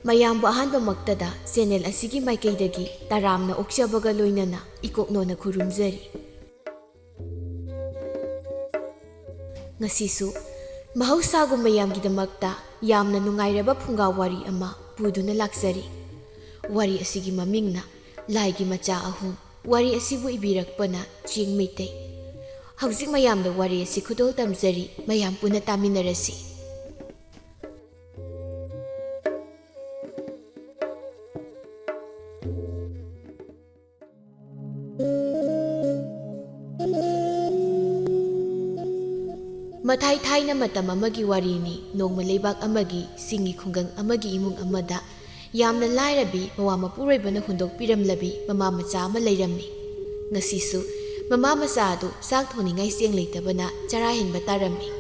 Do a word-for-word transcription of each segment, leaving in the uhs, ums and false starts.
ꯃꯌꯥꯝꯕꯨ ꯑꯍꯥꯟꯕꯃꯛꯇꯗ ꯆꯦꯅꯦꯜ ꯑꯁꯤꯒꯤ ꯃꯥꯏꯀꯩꯗꯒꯤ ꯇꯔꯥꯝꯅ ꯑꯣꯛꯆꯕꯒ ꯂꯣꯏꯅꯅ ꯏꯀꯣꯛꯅꯣꯅ ꯈꯨꯔꯨꯝꯖꯔꯤ꯫ ꯉꯁꯤꯁꯨ ꯃꯍꯧꯁꯥꯒꯨꯝ ꯃꯌꯥꯝꯒꯤꯗꯃꯛꯇ ꯌꯥꯝꯅ ꯅꯨꯡꯉꯥꯏꯔꯕ ꯐꯨꯡꯒꯥ ꯋꯥꯔꯤ ꯑꯃ ꯄꯨꯗꯨꯅ ꯂꯥꯛꯆꯔꯤ꯫ ꯋꯥꯔꯤ ꯑꯁꯤꯒꯤ ꯃꯃꯤꯡꯅ ꯂꯥꯏꯒꯤ ꯃꯆꯥ ꯑꯍꯨꯝ꯫ ꯋꯥꯔꯤ ꯑꯁꯤꯕꯨ ꯏꯕꯤꯔꯛꯄꯅ ꯆꯤꯡ ꯃꯩꯇꯩ꯫ ꯍꯧꯖꯤꯛ ꯃꯌꯥꯝꯗ ꯋꯥꯔꯤ ꯑꯁꯤ ꯈꯨꯗꯣꯜ ꯇꯝꯖꯔꯤ, ꯃꯌꯥꯝ ꯄꯨꯟꯅ ꯇꯥꯃꯤꯟꯅꯔꯁꯤ꯫ ꯃꯊꯥꯏ ꯊꯥꯏꯅ ꯃꯇꯝ ꯑꯃꯒꯤ ꯋꯥꯔꯤꯅꯤ꯫ ꯅꯣꯡꯃ ꯂꯩꯕꯥꯛ ꯑꯃꯒꯤ ꯆꯤꯡꯒꯤ ꯈꯨꯡꯒꯪ ꯑꯃꯒꯤ ꯏꯃꯨꯡ ꯑꯃꯗ ꯌꯥꯝꯅ ꯂꯥꯏꯔꯕꯤ, ꯃꯋꯥ ꯃꯄꯨꯔꯣꯏꯕꯅ ꯍꯨꯟꯗꯣꯛꯄꯤꯔꯝꯂꯕꯤ ꯃꯃꯥ ꯃꯆꯥ ꯑꯃ ꯂꯩꯔꯝꯃꯤ꯫ ꯉꯁꯤꯁꯨ ꯃꯃꯥ ꯃꯆꯥ ꯑꯗꯨ ꯆꯥꯛ ꯊꯣꯡꯅꯤꯡꯉꯥꯏ ꯆꯦꯡ ꯂꯩꯇꯕꯅ ꯆꯔꯥ ꯍꯦꯟꯕ ꯇꯥꯔꯝꯃꯤ꯫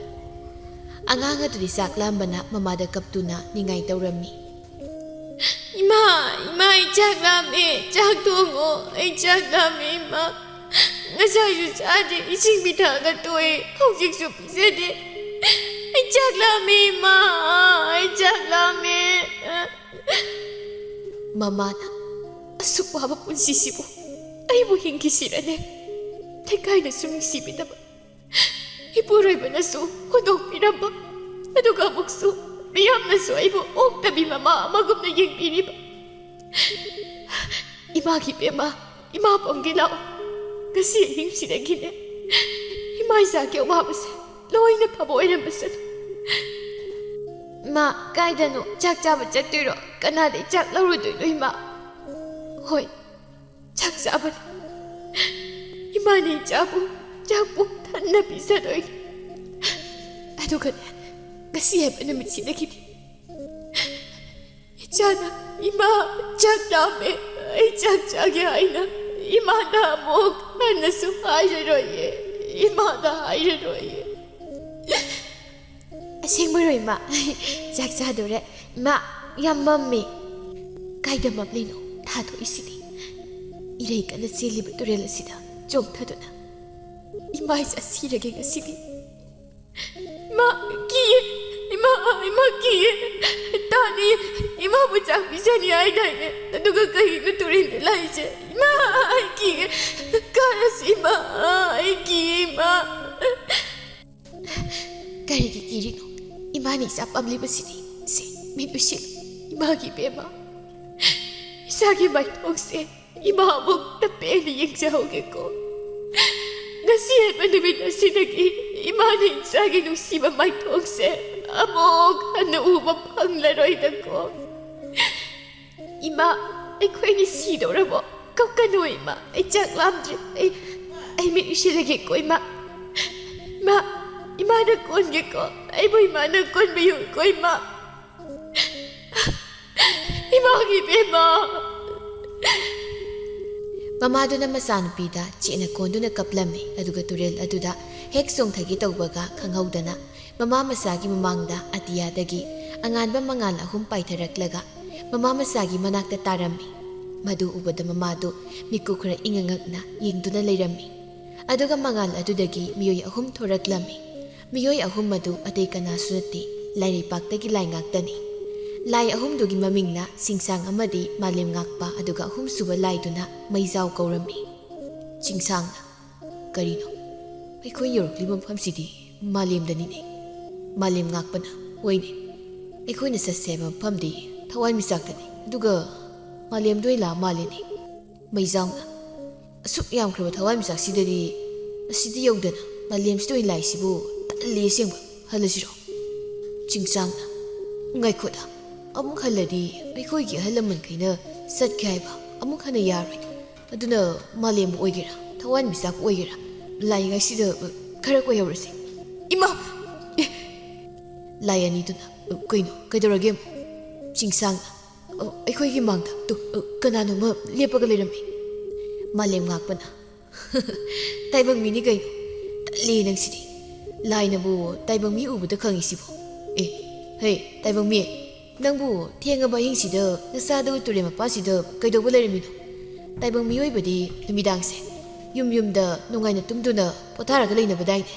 ꯑꯉꯥꯡ ꯑꯗꯨꯗꯤ ꯆꯥꯛ ꯂꯥꯝꯕꯅ ꯃꯃꯥꯗ ꯀꯞꯇꯨꯅ ꯅꯤꯡꯉꯥꯏ ꯇꯧꯔꯝꯃꯤ꯫ "ꯏꯃꯥ, ꯏꯃꯥ, ꯑꯩ ꯆꯥꯛ ꯂꯥꯝꯃꯦ, ꯆꯥꯛ ꯊꯣꯡꯉꯣ, ꯑꯩ ꯆꯥꯛ ꯂꯥꯝꯃꯦ, ꯏꯃꯥ꯫ ꯉꯁꯥꯏꯁꯨ ꯆꯥꯗꯦ, ꯏꯁꯤꯡ ꯄꯤꯊꯛꯑꯒ ꯇꯣꯛꯑꯦ, ꯍꯧꯖꯤꯛꯁꯨ ꯄꯤꯖꯗꯦ꯫ ꯑꯩ ꯆꯥꯛ ꯂꯥꯝꯃꯦ, ꯏꯃꯥ, ꯑꯩ ꯆꯥꯛ ꯂꯥꯝꯃꯦ꯫" ꯃꯃꯥꯅ, "ꯑꯁꯨꯛ ꯋꯥꯕ ꯄꯨꯟꯁꯤꯁꯤꯕꯨ ꯑꯩꯕꯨ ꯍꯤꯡꯈꯤꯁꯤꯔꯅꯦ? ꯂꯩꯀꯥꯏꯅꯁꯨ ꯅꯨꯡꯁꯤꯕꯤꯗꯕ, ꯏꯄꯨꯔꯣꯏꯕꯅꯁꯨ ꯍꯨꯟꯗꯣꯛꯄꯤꯔꯝꯕ, ꯑꯗꯨꯒ ꯑꯃꯨꯛꯁꯨ ꯃꯤꯌꯥꯝꯅꯁꯨ ꯑꯩꯕꯨ ꯑꯣꯛꯇꯕꯤ ꯃꯃꯥ ꯑꯃꯒꯨꯝꯅ ꯌꯦꯡꯕꯤꯔꯤꯕ꯫ ꯏꯃꯥꯒꯤ ꯏꯕꯦꯝꯃ, ꯏꯃꯥ ꯄꯝꯒꯦ ꯂꯥꯛꯑꯣ꯫ ꯉꯁꯤ ꯑꯍꯤꯡꯁꯤꯗꯒꯤꯅꯦ ꯏꯃꯥ ꯏꯆꯥꯒꯤ ꯑꯋꯥꯕꯁꯦ ꯂꯣꯏꯅ ꯐꯕ ꯑꯣꯏꯔꯝꯕꯁꯅꯨ꯫" "ꯏꯃꯥ, ꯀꯥꯏꯗꯅꯣ? ꯆꯥꯛ ꯆꯥꯕ ꯆꯠꯇꯣꯏꯔꯣ? ꯀꯅꯥꯗꯩ ꯆꯥꯛ ꯂꯧꯔꯨꯗꯣꯏꯅꯣ, ꯏꯃꯥ?" "ꯍꯣꯏ, ꯆꯥꯛ ꯆꯥꯕꯅꯤ꯫ ꯏꯃꯥꯅ ꯏꯆꯥꯕꯨ ꯆꯥꯛ ꯄꯨꯛ ꯊꯟꯅ ꯄꯤꯖꯗꯣꯏꯅꯤ꯫ ꯑꯗꯨꯒꯅꯦ, ꯉꯁꯤ ꯍꯥꯏꯕ ꯅꯨꯃꯤꯠꯁꯤꯗꯒꯤꯗꯤ ꯏꯆꯥꯅ, 'ꯏꯃꯥ, ꯆꯥꯛ ꯂꯥꯝꯃꯦ, ꯑꯩ ꯆꯥꯛ ꯆꯥꯒꯦ' ꯍꯥꯏꯅ ꯏꯃꯥꯗ ꯑꯃꯨꯛ ꯍꯟꯅꯁꯨ ꯍꯥꯏꯔꯔꯣꯏꯌꯦ, ꯏꯃꯥꯗ ꯍꯥꯏꯔꯔꯣꯏꯌꯦ꯫" "ꯑꯁꯦꯡꯕꯩꯔꯣ, ꯏꯃꯥ? ꯆꯥꯛ ꯆꯥꯗꯣꯔꯦ꯫ ꯏꯃꯥ, ꯌꯥꯝ ꯃꯝꯃꯦ꯫" "ꯀꯥꯏꯗ ꯃꯝꯂꯤꯅꯣ? ꯊꯥ ꯊꯣꯛꯏꯁꯤꯗꯤ꯫ ꯏꯔꯩ ꯀꯟꯅ ꯆꯦꯜꯂꯤꯕ ꯇꯨꯔꯦꯜ ꯑꯁꯤꯗ ꯆꯣꯡꯊꯗꯨꯅ ꯏꯃꯥ ꯏꯆꯥ ꯁꯤꯔꯒꯦ ꯉꯁꯤꯗꯤ꯫ ꯏꯃꯥ, ꯀꯤꯌꯦ꯫ ꯏꯃꯥ, ꯏꯃꯥ, ꯀꯤꯌꯦ꯫ ꯇꯥꯅꯤ, ꯏꯃꯥꯕꯨ ꯆꯥꯛ ꯄꯤꯖꯅꯤ ꯍꯥꯏꯗꯥꯏꯅꯦ? ꯑꯗꯨꯒ ꯀꯩꯒꯤꯅꯣ ꯇꯨꯔꯦꯜꯗ ꯂꯥꯛꯏꯁꯦ? ꯏꯃꯥ, ꯑꯩ ꯀꯤꯌꯦ꯫ ꯀꯥꯔꯁꯤ, ꯏꯃꯥ, ꯑꯩ ꯀꯤꯌꯦ, ꯏꯃꯥ꯫ ꯀꯔꯤꯒꯤ ꯀꯤꯔꯤꯅꯣ? ꯏꯃꯥꯅ ꯏꯆꯥ ꯄꯝꯂꯤꯕꯁꯤꯗꯤ꯫ ꯁꯤ, ꯃꯤꯠ ꯎꯏꯁꯤꯜꯂꯨ꯫ ꯏꯃꯥꯒꯤ ꯏꯕꯦꯝꯃ, ꯏꯆꯥꯒꯤ ꯃꯥꯏꯊꯣꯡꯁꯦ ꯏꯃꯥ ꯑꯃꯨꯛꯇ ꯄꯦꯟꯅ ꯌꯦꯡꯖꯍꯧꯒꯦꯀꯣ꯫ ꯉꯁꯤ ꯍꯥꯏꯕ ꯅꯨꯃꯤꯠ ꯑꯁꯤꯗꯒꯤ ꯏꯃꯥꯅ ꯏꯆꯥꯒꯤ ꯅꯨꯡꯁꯤꯕ ꯃꯥꯏꯊꯣꯡꯁꯦ ꯑꯃꯨꯛ ꯍꯟꯅ ꯎꯕ ꯐꯪꯂꯔꯣꯏꯗꯀꯣ꯫ ꯏꯃꯥ, ꯑꯩꯈꯣꯏꯅꯤ ꯁꯤꯗꯧꯔꯕꯣ? ꯀꯞꯀꯅꯨ ꯏꯃꯥ, ꯑꯩ ꯆꯥꯛ ꯂꯥꯝꯗ꯭ꯔꯦ꯫ ꯑꯩ, ꯑꯩ ꯃꯤꯠ ꯎꯏꯁꯤꯜꯂꯒꯦꯀꯣ ꯏꯃꯥ꯫ ꯏꯃꯥ, ꯏꯃꯥꯅ ꯀꯣꯟꯒꯦꯀꯣ꯫ ꯑꯩꯕꯨ ꯏꯃꯥꯅ ꯀꯣꯟꯕꯤꯌꯨꯀꯣ ꯏꯃꯥ꯫ ꯏꯃꯥꯒꯤ ꯏꯕꯦꯝꯃ꯫ ꯃꯃꯥꯗꯨꯅ ꯃꯆꯥꯅꯨꯄꯤꯗ ꯆꯦꯠꯅ ꯀꯣꯟꯗꯨꯅ ꯀꯞꯂꯝꯃꯤ꯫ ꯑꯗꯨꯒ ꯇꯨꯔꯦꯜ ꯑꯗꯨꯗ ꯍꯦꯛ ꯆꯣꯡꯊꯒꯦ ꯇꯧꯕꯒ ꯈꯪꯍꯧꯗꯅ ꯃꯃꯥ ꯃꯆꯥꯒꯤ ꯃꯃꯥꯡꯗ ꯑꯇꯤꯌꯥꯗꯒꯤ ꯑꯉꯥꯟꯕ ꯃꯉꯥꯜ ꯑꯍꯨꯝ ꯄꯥꯏꯊꯔꯛꯂꯒ ꯃꯃꯥ ꯃꯆꯥꯒꯤ ꯃꯅꯥꯛꯇ ꯇꯥꯔꯝꯃꯤ꯫ ꯃꯗꯨ ꯎꯕꯗ ꯃꯃꯥꯗꯨ ꯃꯤꯀꯨꯞ ꯈꯔ ꯏꯪꯉꯉꯛꯅ ꯌꯦꯡꯗꯨꯅ ꯂꯩꯔꯝꯃꯤ꯫ ꯑꯗꯨꯒ ꯃꯉꯥꯜ ꯑꯗꯨꯗꯒꯤ ꯃꯤꯑꯣꯏ ꯑꯍꯨꯝ ꯊꯣꯔꯛꯂꯝꯃꯤ꯫ ꯃꯤꯑꯣꯏ ꯑꯍꯨꯝ ꯑꯗꯨ ꯑꯇꯩ ꯀꯅꯥꯁꯨ ꯅꯠꯇꯦ, ꯂꯥꯏꯔꯩꯄꯥꯛꯇꯒꯤ ꯂꯥꯏ ꯉꯥꯛꯇꯅꯤ꯫ ꯂꯥꯏ ꯑꯍꯨꯝꯗꯨꯒꯤ ꯃꯃꯤꯡꯅ ꯆꯤꯡꯁꯥꯡ ꯑꯃꯗꯤ ꯃꯥꯂꯦꯝ ꯉꯥꯛꯄ, ꯑꯗꯨꯒ ꯑꯍꯨꯝꯁꯨꯕ ꯂꯥꯏꯗꯨꯅ ꯃꯩꯖꯥꯎ ꯀꯧꯔꯝꯃꯤ꯫ ꯆꯤꯡꯁꯥꯡꯅ, "ꯀꯔꯤꯅꯣ? ꯑꯩꯈꯣꯏ ꯌꯧꯔꯛꯂꯤꯕ ꯃꯐꯝꯁꯤꯗꯤ ꯃꯥꯂꯦꯝꯗꯅꯤꯅꯦ?" ꯃꯥꯂꯦꯝ ꯉꯥꯛꯄꯅ, "ꯍꯣꯏꯅꯦ, ꯑꯩꯈꯣꯏꯅ ꯆꯠꯁꯦ ꯍꯥꯏꯕ ꯃꯐꯝꯗꯤ ꯊꯋꯥꯟꯃꯤꯆꯥꯛꯇꯅꯤ, ꯑꯗꯨꯒ ꯃꯥꯂꯦꯝꯗ ꯑꯣꯏꯅ ꯂꯥꯛꯑ ꯃꯥꯜꯂꯦꯅꯦ?" ꯃꯩꯖꯥꯎꯅ, "ꯑꯁꯨꯛ ꯌꯥꯝꯈ꯭ꯔꯕ ꯊꯋꯥꯟꯃꯤꯆꯥꯛꯁꯤꯗꯗꯤ ꯑꯁꯤꯗ ꯌꯧꯗꯅ ꯃꯥꯂꯦꯝꯁꯤꯗ ꯑꯣꯏꯅ ꯂꯥꯛꯏꯁꯤꯕꯨ ꯇꯜꯂꯤ ꯑꯁꯦꯡꯕ꯫ ꯍꯜꯂꯁꯤꯔꯣ?" ꯆꯤꯡꯁꯥꯡꯅ, "ꯉꯥꯏꯈꯣꯗ, ꯑꯃꯨꯛ ꯍꯜꯂꯗꯤ ꯑꯩꯈꯣꯏꯒꯤ ꯑꯍꯜ ꯂꯃꯟꯈꯩꯅ ꯆꯠꯀꯦ ꯍꯥꯏꯕ ꯑꯃꯨꯛ ꯍꯟꯅ ꯌꯥꯔꯣꯏ꯫ ꯑꯗꯨꯅ ꯃꯥꯂꯦꯝꯕꯨ ꯑꯣꯏꯒꯦꯔꯥ, ꯊꯋꯥꯟꯃꯤꯆꯥꯛꯄꯨ ꯑꯣꯏꯒꯦꯔꯥ, ꯂꯥꯛꯏꯉꯩꯁꯤꯗ ꯈꯔ ꯀꯣꯏꯍꯧꯔꯁꯤ꯫" "ꯏꯃꯥ!" "ꯑꯦ!" ꯂꯥꯏ ꯑꯅꯤꯗꯨꯅ, "ꯀꯩꯅꯣ? ꯀꯩꯗꯧꯔꯒꯦ ꯑꯃꯨꯛ?" ꯆꯤꯡꯁꯥꯡꯅ, "ꯑ, ꯑꯩꯈꯣꯏꯒꯤ ꯃꯥꯡꯗ ꯇꯨ, ꯑ, ꯀꯅꯥꯅꯣꯝꯃ ꯂꯦꯞꯄꯒ ꯂꯩꯔꯝꯃꯤ꯫" ꯃꯥꯂꯦꯝ ꯉꯥꯛꯄꯅ, "ꯇꯥꯏꯕꯪ ꯃꯤꯅꯤ ꯀꯩꯅꯣ? ꯇꯜꯂꯤ ꯅꯪꯁꯤꯗꯤ꯫ ꯂꯥꯏꯅꯕꯨ ꯇꯥꯏꯕꯪ ꯃꯤ ꯎꯕꯗ ꯈꯪꯉꯤꯁꯤꯕꯣ? ꯑꯦ, ꯍꯦ, ꯇꯥꯏꯕꯪ ꯃꯤ, ꯅꯪꯕꯨ ꯊꯦꯡꯉꯕ ꯑꯍꯤꯡꯁꯤꯗ ꯅꯆꯥꯗꯨ ꯇꯨꯔꯦꯜ ꯃꯄꯥꯟꯁꯤꯗ ꯀꯩꯗꯧꯕ ꯂꯩꯔꯝꯃꯤꯅꯣ? ꯇꯥꯏꯕꯪ ꯃꯤꯑꯣꯏꯕꯗꯤ ꯅꯨꯃꯤꯗꯥꯡꯁꯦ ꯌꯨꯝ ꯌꯨꯝꯗ ꯅꯨꯡꯉꯥꯏꯅ ꯇꯨꯝꯗꯨꯅ ꯄꯣꯊꯥꯔꯒ ꯂꯩꯅꯕꯗꯥꯏꯅꯦ?"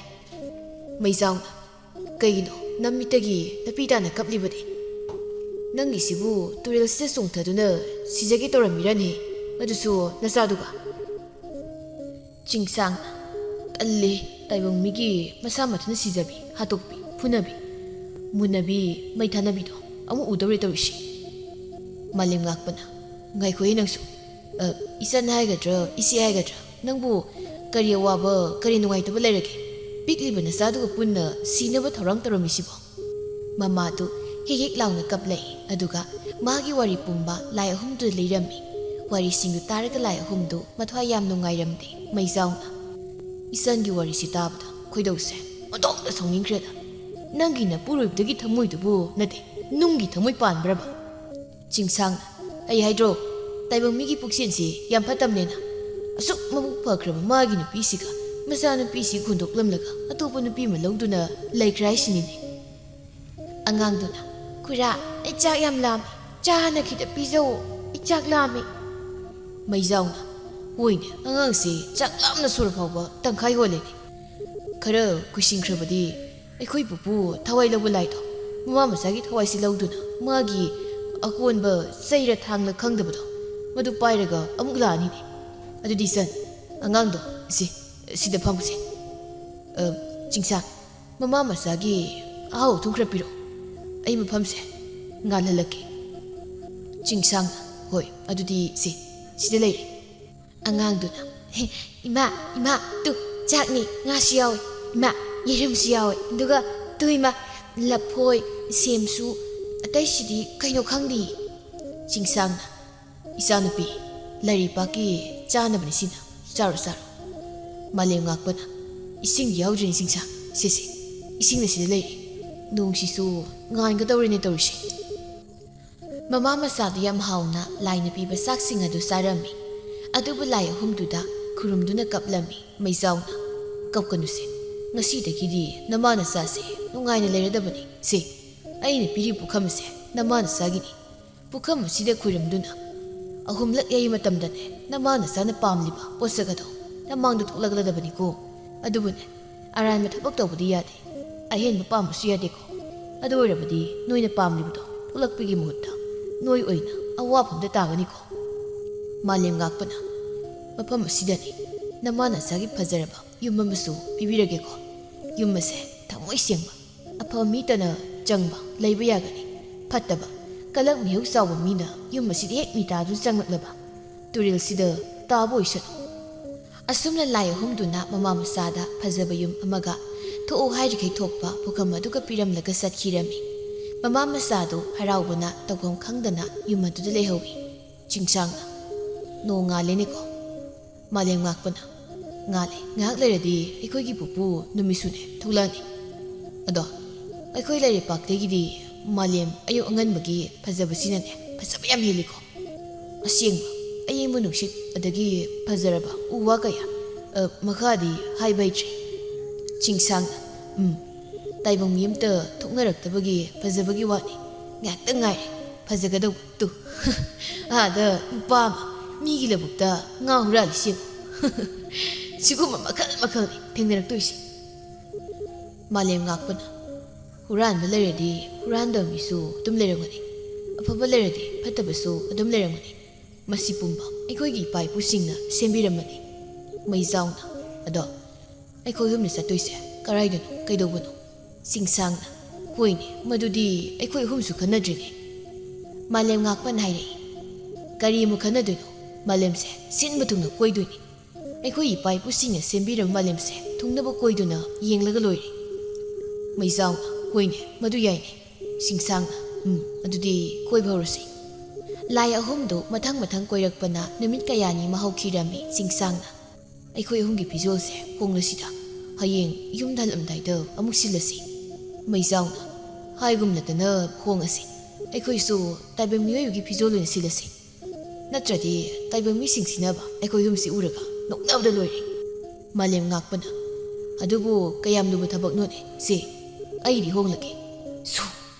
ꯃꯩꯖꯥꯎꯅ, "ꯀꯩꯒꯤꯅꯣ? ꯅꯃꯤꯠꯇꯒꯤ ꯅꯄꯤ ꯇꯥꯅ ꯀꯞꯂꯤꯕꯗꯤ? ꯅꯪꯒꯤꯁꯤꯕꯨ ꯇꯨꯔꯦꯜꯁꯤꯗ ꯆꯣꯡꯊꯗꯨꯅ ꯁꯤꯖꯒꯦ ꯇꯧꯔꯝꯃꯤꯔꯅꯦ? ꯑꯗꯨꯁꯨ ꯅꯆꯥꯗꯨꯒ? ꯆꯤꯡꯁꯥꯡ, ꯇꯜꯂꯤ꯫ ꯇꯥꯏꯕꯪ ꯃꯤꯒꯤ ꯃꯁꯥ ꯃꯊꯟꯇ ꯁꯤꯖꯕꯤ, ꯍꯥꯠꯇꯣꯛꯄꯤ, ꯐꯨꯅꯕꯤ, ꯃꯨꯟꯅꯕꯤ, ꯃꯩ ꯊꯥꯅꯕꯤꯗꯣ ꯑꯃꯨꯛ ꯎꯗꯧꯔꯦ ꯇꯧꯔꯤꯁꯤ꯫ ꯃꯥꯂꯦꯝ ꯉꯥꯛꯄꯅ, ꯉꯥꯏꯈꯣꯍꯦ ꯅꯪꯁꯨ꯫ ꯑ, ꯏꯆꯟ ꯍꯥꯏꯒꯗ꯭ꯔꯥ, ꯏꯆꯦ ꯍꯥꯏꯒꯗ꯭ꯔꯥ, ꯅꯪꯕꯨ ꯀꯔꯤ ꯑꯋꯥꯕ, ꯀꯔꯤ ꯅꯨꯡꯉꯥꯏꯇꯕ ꯂꯩꯔꯒꯦ? ꯄꯤꯛꯂꯤꯕ ꯅꯆꯥꯗꯨꯒ ꯄꯨꯟꯅ ꯁꯤꯅꯕ ꯊꯧꯔꯥꯡ ꯇꯧꯔꯝꯃꯤꯁꯤꯕꯣ? ꯃꯃꯥꯗꯨ ꯍꯦꯛ ꯍꯦꯛ ꯂꯥꯎꯅ ꯀꯞꯂꯛꯏ꯫ ꯑꯗꯨꯒ ꯃꯥꯒꯤ ꯋꯥꯔꯤ ꯄꯨꯝꯕ ꯂꯥꯏ ꯑꯍꯨꯝꯗꯨꯗ ꯂꯤꯔꯝꯃꯤ꯫ ꯋꯥꯔꯤꯁꯤꯡꯗꯨ ꯇꯥꯔꯒ ꯂꯥꯏ ꯑꯍꯨꯝꯗꯨ ꯃꯊ꯭ꯋꯥꯏ ꯌꯥꯝ ꯅꯨꯡꯉꯥꯏꯔꯝꯗꯦ꯫ ꯃꯩꯖꯥꯎꯅ, "ꯏꯆꯟꯒꯤ ꯋꯥꯔꯤꯁꯤ ꯇꯥꯕꯗ ꯈꯣꯏꯗꯧꯁꯦ ꯑꯣꯟꯊꯣꯛꯅ ꯁꯥꯎꯅꯤꯡꯈ꯭ꯔꯦꯗ꯫ ꯅꯪꯒꯤ ꯅꯄꯨꯔꯣꯏꯕꯗꯒꯤ ꯊꯃꯣꯏꯗꯨꯕꯨ ꯅꯠꯇꯦ, ꯅꯨꯡꯒꯤ ꯊꯃꯣꯏ ꯄꯥꯟꯕ꯭ꯔꯕ?" ꯆꯤꯡꯁꯥꯡꯅ, "ꯑꯩ ꯍꯥꯏꯗ꯭ꯔꯣ, ꯇꯥꯏꯕꯪ ꯃꯤꯒꯤ ꯄꯨꯛꯆꯦꯜꯁꯤ ꯌꯥꯝ ꯐꯠꯇꯕꯅꯦꯅ꯫ ꯑꯁꯨꯛ ꯃꯕꯨꯛ ꯐꯈ꯭ꯔꯕ ꯃꯥꯒꯤ ꯅꯨꯄꯤꯁꯤꯒ ꯃꯆꯥꯅꯨꯄꯤꯁꯤ ꯍꯨꯟꯗꯣꯛꯂꯝꯂꯒ ꯑꯇꯣꯞꯄ ꯅꯨꯄꯤ ꯑꯃ ꯂꯧꯗꯨꯅ ꯂꯩꯈ꯭ꯔꯦ ꯍꯥꯏꯁꯤꯅꯤꯅꯦ"꯫ ꯑꯉꯥꯡꯗꯨꯅ, "ꯈꯨꯔꯥ, ꯑꯩ ꯆꯥꯛ ꯌꯥꯝ ꯂꯥꯝꯃꯤ, ꯆꯥ ꯍꯥꯟꯅ ꯈꯤꯇ ꯄꯤꯖꯧ, ꯑꯩ ꯆꯥꯛ ꯂꯥꯝꯃꯤ"꯫ ꯃꯩꯖꯥꯎꯅ, "ꯍꯣꯏꯅꯦ, ꯑꯉꯥꯡꯁꯦ ꯆꯥꯛ ꯂꯥꯝꯅ ꯁꯣꯔ ꯐꯥꯎꯕ ꯇꯪꯈꯥꯏ ꯍꯣꯜꯂꯦꯅꯦ꯫ ꯈꯔ ꯀꯨꯏꯁꯤꯟꯈ꯭ꯔꯕꯗꯤ ꯑꯩꯈꯣꯏ ꯄꯨꯄꯨ ꯊꯋꯥꯏ ꯂꯧꯕ ꯂꯥꯏꯗꯣ ꯃꯃꯥ ꯃꯆꯥꯒꯤ ꯊꯋꯥꯏꯁꯤ ꯂꯧꯗꯨꯅ ꯃꯥꯒꯤ ꯑꯀꯣꯟꯕ ꯆꯩꯔ ꯊꯥꯡꯂ ꯈꯪꯗꯕꯗꯣ ꯃꯗꯨ ꯄꯥꯏꯔꯒ ꯑꯃꯨꯛ ꯂꯥꯛꯑꯅꯤꯅꯦ꯫ ꯑꯗꯨꯗꯤ ꯏꯆꯟ, ꯑꯉꯥꯡꯗꯣ ꯁꯤ, ꯁꯤꯗ ꯐꯝꯁꯦ꯫ ꯑ, ꯆꯤꯡꯁꯥꯡ, ꯃꯃꯥ ꯃꯆꯥꯒꯤ ꯑꯍꯥꯎ ꯑꯊꯨꯝ ꯈꯔ ꯄꯤꯔꯛꯑꯣ, ꯑꯩ ꯃꯐꯝꯁꯦ ꯉꯥꯜꯍꯜꯂꯛꯀꯦ"꯫ ꯆꯤꯡꯁꯥꯡꯅ, "ꯍꯣꯏ, ꯑꯗꯨꯗꯤ ꯁꯤ, ꯁꯤꯗ ꯂꯩꯔꯦ"꯫ ꯑꯉꯥꯡꯗꯨꯅ, "ꯍꯦ, ꯏꯃꯥ, ꯏꯃꯥ, ꯇꯨ, ꯆꯥꯛꯅꯤ, ꯉꯥꯁꯨ ꯌꯥꯎꯏ, ꯏꯃꯥ, ꯌꯦꯔꯨꯝꯁꯨ ꯌꯥꯎꯏ, ꯑꯗꯨꯒ ꯇꯨ ꯏꯃꯥ, ꯂꯐꯣꯏ, ꯁꯦꯝꯁꯨ, ꯑꯇꯩꯁꯤꯗꯤ ꯀꯩꯅꯣ ꯈꯪꯗꯦ"꯫ ꯆꯤꯡꯁꯥꯡꯅ, "ꯏꯆꯥꯅꯨꯄꯤ, ꯂꯥꯏꯔꯩꯄꯥꯛꯀꯤ ꯆꯥꯅꯕꯅꯤ ꯁꯤꯅ, ꯆꯥꯔꯣ, ꯆꯥꯔꯣ"꯫ ꯃꯥꯂꯦꯝ ꯉꯥꯛꯄꯅ, "ꯏꯁꯤꯡ ꯌꯥꯎꯗ꯭ꯔꯤꯅꯤ ꯆꯤꯡꯁꯥꯡ, ꯁꯦ, ꯁꯦ, ꯏꯁꯤꯡꯅ ꯁꯤꯗ ꯂꯩꯔꯦ, ꯅꯣꯡꯁꯤꯁꯨ ꯉꯥꯟꯒꯗꯧꯔꯦꯅꯦ ꯇꯧꯔꯤꯁꯦ"꯫ ꯃꯃꯥ ꯃꯆꯥꯗꯨ ꯌꯥꯝ ꯍꯥꯎꯅ ꯂꯥꯏꯅ ꯄꯤꯕ ꯆꯥꯛꯁꯤꯡ ꯑꯗꯨ ꯆꯥꯔꯝꯃꯤ꯫ ꯑꯗꯨꯕꯨ ꯂꯥꯏ ꯑꯍꯨꯝꯗꯨꯗ ꯈꯨꯔꯨꯝꯗꯨꯅ ꯀꯞꯂꯝꯃꯤ꯫ ꯃꯩꯖꯥꯎꯅ, "ꯀꯞꯀꯅꯨꯁꯦ, ꯉꯁꯤꯗꯒꯤꯗꯤ ꯅꯃꯥ ꯅꯆꯥꯁꯦ ꯅꯨꯡꯉꯥꯏꯅ ꯂꯩꯔꯗꯕꯅꯤ꯫ ꯁꯦ, ꯑꯩꯅ ꯄꯤꯔꯤꯕ ꯄꯨꯈꯝ ꯑꯁꯦ ꯅꯃꯥ ꯅꯆꯥꯒꯤꯅꯤ꯫ ꯄꯨꯈꯝ ꯑꯁꯤꯗ ꯈꯨꯔꯨꯝꯗꯨꯅ ꯑꯍꯨꯝꯂꯛ ꯌꯩ ꯃꯇꯝꯗꯅꯦ, ꯅꯃꯥ ꯅꯆꯥꯅ ꯄꯥꯝꯂꯤꯕ ꯄꯣꯠꯁꯛ ꯑꯗꯣ ꯅꯃꯥꯡꯗ ꯊꯣꯛꯂꯛꯂꯗꯕꯅꯤꯀꯣ꯫ ꯑꯗꯨꯕꯨꯅꯦ, ꯑꯔꯥꯟꯕ ꯊꯕꯛ ꯇꯧꯕꯗꯤ ꯌꯥꯗꯦ, ꯑꯍꯦꯟꯕ ꯄꯥꯝꯕꯁꯨ ꯌꯥꯗꯦꯀꯣ꯫ ꯑꯗꯨ ꯑꯣꯏꯔꯕꯗꯤ ꯅꯣꯏꯅ ꯄꯥꯝꯂꯤꯕꯗꯣ ꯊꯣꯛꯂꯛꯄꯒꯤ ꯃꯍꯨꯠꯇ ꯅꯣꯏ ꯑꯣꯏꯅ ꯑꯋꯥꯐꯝꯗ ꯇꯥꯒꯅꯤꯀꯣ꯫ ꯃꯥꯂꯦꯝ ꯉꯥꯛꯄꯅ, "ꯃꯐꯝ ꯑꯁꯤꯗꯅꯤ ꯅꯃꯥ ꯅꯆꯥꯒꯤ ꯐꯖꯔꯕ ꯌꯨꯝ ꯑꯃꯁꯨ ꯄꯤꯕꯤꯔꯒꯦꯀꯣ꯫ ꯌꯨꯝ ꯑꯁꯦ ꯊꯃꯣꯏ ꯁꯦꯡꯕ, ꯑꯐꯕ ꯃꯤꯇꯅ ꯆꯪꯕ ꯂꯩꯕ ꯌꯥꯒꯅꯤ꯫ ꯐꯠꯇꯕ, ꯀꯂꯛ ꯃꯤꯍꯧ ꯆꯥꯎꯕ ꯃꯤꯅ ꯌꯨꯝ ꯑꯁꯤꯗ ꯍꯦꯛ ꯃꯤ ꯇꯥꯗꯨꯅ ꯆꯪꯂꯛꯂꯕ ꯇꯨꯔꯦꯜꯁꯤꯗ ꯇꯥꯕ ꯑꯣꯏꯁꯅꯨ"꯫ ꯑꯁꯨꯝꯅ ꯂꯥꯏ ꯑꯍꯨꯝꯗꯨꯅ ꯃꯃꯥ ꯃꯆꯥꯗ ꯐꯖꯕ ꯌꯨꯝ ꯑꯃꯒ ꯊꯣꯛꯎ ꯍꯥꯏꯔꯤꯈꯩ ꯊꯣꯛꯄ ꯄꯨꯈꯝ ꯑꯗꯨꯒ ꯄꯤꯔꯝꯂꯒ ꯆꯠꯈꯤꯔꯝꯃꯤ꯫ ꯃꯃꯥ ꯃꯆꯥꯗꯨ ꯍꯔꯥꯎꯕꯅ ꯇꯧꯐꯝ ꯈꯪꯗꯅ ꯌꯨꯝ ꯑꯗꯨꯗ ꯂꯩꯍꯧꯏ꯫ ꯆꯤꯡꯁꯥꯡꯅ, "ꯅꯣꯡ ꯉꯥꯜꯂꯦꯅꯦꯀꯣ"꯫ ꯃꯥꯂꯦꯝ ꯉꯥꯛꯄꯅ, "ꯉꯥꯜꯂꯦ, ꯉꯥꯏꯍꯥꯛ ꯂꯩꯔꯗꯤ ꯑꯩꯈꯣꯏꯒꯤ ꯄꯨꯄꯨ ꯅꯨꯃꯤꯠꯁꯨꯅꯦ ꯊꯣꯛꯂꯛꯑꯅꯤ꯫ ꯑꯗꯣ ꯑꯩꯈꯣꯏ ꯂꯩꯔꯩꯄꯥꯛꯇꯒꯤꯗꯤ ꯃꯥꯂꯦꯝ ꯑꯌꯨꯛ ꯑꯉꯟꯕꯒꯤ ꯐꯖꯕꯁꯤꯅꯅꯦ ꯐꯖꯕ ꯌꯥꯝ ꯍꯦꯜꯂꯤꯀꯣ꯫ ꯑꯁꯦꯡꯕ ꯑꯌꯤꯡꯕ ꯅꯨꯡꯁꯤꯠ, ꯑꯗꯒꯤ ꯐꯖꯔꯕ ꯎ ꯋꯥ ꯀꯌꯥ, ꯑ, ꯃꯈꯥꯗꯤ ꯍꯥꯏꯕ ꯍꯩꯇ꯭ꯔꯦ"꯫ ꯆꯤꯡꯁꯥꯡꯅ, "ꯎꯝ, ꯇꯥꯏꯕꯪ ꯃꯤ ꯑꯝꯇ ꯊꯣꯛꯅꯔꯛꯇꯕꯒꯤ ꯐꯖꯕꯒꯤ ꯋꯥꯅꯤ꯫ ꯉꯥꯏꯍꯥꯛꯇꯪ ꯉꯥꯏꯔꯦ ꯐꯖꯒꯗꯧꯕ꯫ ꯇꯨ, ꯑꯥꯗ ꯅꯨꯄꯥ ꯑꯃ ꯃꯤꯒꯤ ꯂꯧꯕꯨꯛꯇ ꯉꯥ ꯍꯨꯔꯥꯜꯂꯤꯁꯤ ꯌꯦꯡꯉꯨ꯫ ꯁꯤꯒꯨꯝꯕ ꯃꯈꯜ ꯃꯈꯜꯅꯤ ꯊꯦꯡꯅꯔꯛꯇꯣꯏꯁꯦ"꯫ ꯃꯥꯂꯦꯝ ꯉꯥꯛꯄꯅ, "ꯍꯨꯔꯥꯟꯕ ꯂꯩꯔꯗꯤ ꯍꯨꯔꯥꯟꯗꯕ ꯃꯤꯁꯨ ꯑꯗꯨꯝ ꯂꯩꯔꯝꯒꯅꯤ, ꯑꯐꯕ ꯂꯩꯔꯗꯤ ꯐꯠꯇꯕꯁꯨ ꯑꯗꯨꯝ ꯂꯩꯔꯝꯒꯅꯤ꯫ ꯃꯁꯤ ꯄꯨꯝꯕ ꯑꯩꯈꯣꯏꯒꯤ ꯏꯄꯥ ꯏꯄꯨꯁꯤꯡꯅ ꯁꯦꯝꯕꯤꯔꯝꯕꯅꯤ"꯫ ꯃꯩꯖꯥꯎꯅ, "ꯑꯗꯣ ꯑꯩꯈꯣꯏ ꯑꯍꯨꯝꯅ ꯆꯠꯇꯣꯏꯁꯦ ꯀꯔꯥꯏꯗꯅꯣ, ꯀꯩꯗꯧꯕꯅꯣ?" ꯆꯤꯡꯁꯥꯡꯅ, "ꯍꯣꯏꯅꯦ, ꯃꯗꯨꯗꯤ ꯑꯩꯈꯣꯏ ꯑꯍꯨꯝꯁꯨ ꯈꯟꯅꯗ꯭ꯔꯤꯅꯦ"꯫ ꯃꯥꯂꯦꯝ ꯉꯥꯛꯄꯅ ꯍꯥꯏꯔꯛꯏ, "ꯀꯔꯤ ꯑꯃꯨꯛ ꯈꯟꯅꯗꯣꯏꯅꯣ? ꯃꯥꯂꯦꯝꯁꯦ ꯁꯤꯟꯕ ꯊꯨꯡꯅ ꯀꯣꯏꯗꯣꯏꯅꯤ꯫ ꯑꯩꯈꯣꯏ ꯏꯄꯥ ꯏꯄꯨꯁꯤꯡꯅ ꯁꯦꯝꯕꯤꯔꯕ ꯃꯥꯂꯦꯝꯁꯦ ꯊꯨꯡꯅꯕ ꯀꯣꯏꯗꯨꯅ ꯌꯦꯡꯂꯒ ꯂꯣꯏꯔꯦ"꯫ ꯃꯩꯖꯥꯎꯅ, "ꯍꯣꯏꯅꯦ, ꯃꯗꯨ ꯌꯥꯏꯅꯦ"꯫ ꯆꯤꯡꯁꯥꯡꯅ, "ꯎꯝ, ꯑꯗꯨꯗꯤ ꯀꯣꯏꯕ ꯍꯧꯔꯁꯤ"꯫ ꯂꯥꯏ ꯑꯍꯨꯝꯗꯨ ꯃꯊꯪ ꯃꯊꯪ ꯀꯣꯏꯔꯛꯄꯅ ꯅꯨꯃꯤꯠ ꯀꯌꯥꯅꯤ ꯑꯃ ꯍꯧꯈꯤꯔꯝꯃꯤ꯫ ꯆꯤꯡꯁꯥꯡꯅ, "ꯑꯩꯈꯣꯏ ꯑꯍꯨꯝꯒꯤ ꯐꯤꯖꯣꯜꯁꯦ ꯍꯣꯡꯂꯁꯤꯗ, ꯍꯌꯦꯡ ꯌꯨꯝꯗ ꯍꯜꯂꯝꯗꯥꯏꯗ ꯑꯃꯨꯛ ꯁꯤꯜꯂꯁꯤ"꯫ ꯃꯩꯖꯥꯎꯅ, "ꯍꯥꯏꯒꯨꯝꯅꯗꯅ ꯍꯣꯡꯉꯁꯤ꯫ ꯑꯩꯈꯣꯏꯁꯨ ꯇꯥꯏꯕꯪ ꯃꯤꯑꯣꯏꯕꯒꯤ ꯐꯤꯖꯣꯜ ꯑꯣꯏꯅ ꯁꯤꯜꯂꯁꯤ꯫ ꯅꯠꯇ꯭ꯔꯗꯤ ꯇꯥꯏꯕꯪ ꯃꯤꯁꯤꯡꯁꯤꯅꯕ ꯑꯩꯈꯣꯏ ꯑꯍꯨꯝꯁꯤ ꯎꯔꯒ ꯅꯣꯛꯅꯕꯗ ꯂꯣꯏꯔꯦ"꯫ ꯃꯥꯂꯦꯝ ꯉꯥꯛꯄꯅ, "ꯑꯗꯨꯕꯨ ꯀꯌꯥꯝ ꯂꯨꯕ ꯊꯕꯛꯅꯣꯅꯦ ꯁꯦ? ꯑꯩꯗꯤ ꯍꯣꯡꯂꯒꯦ"꯫ ꯁꯨ,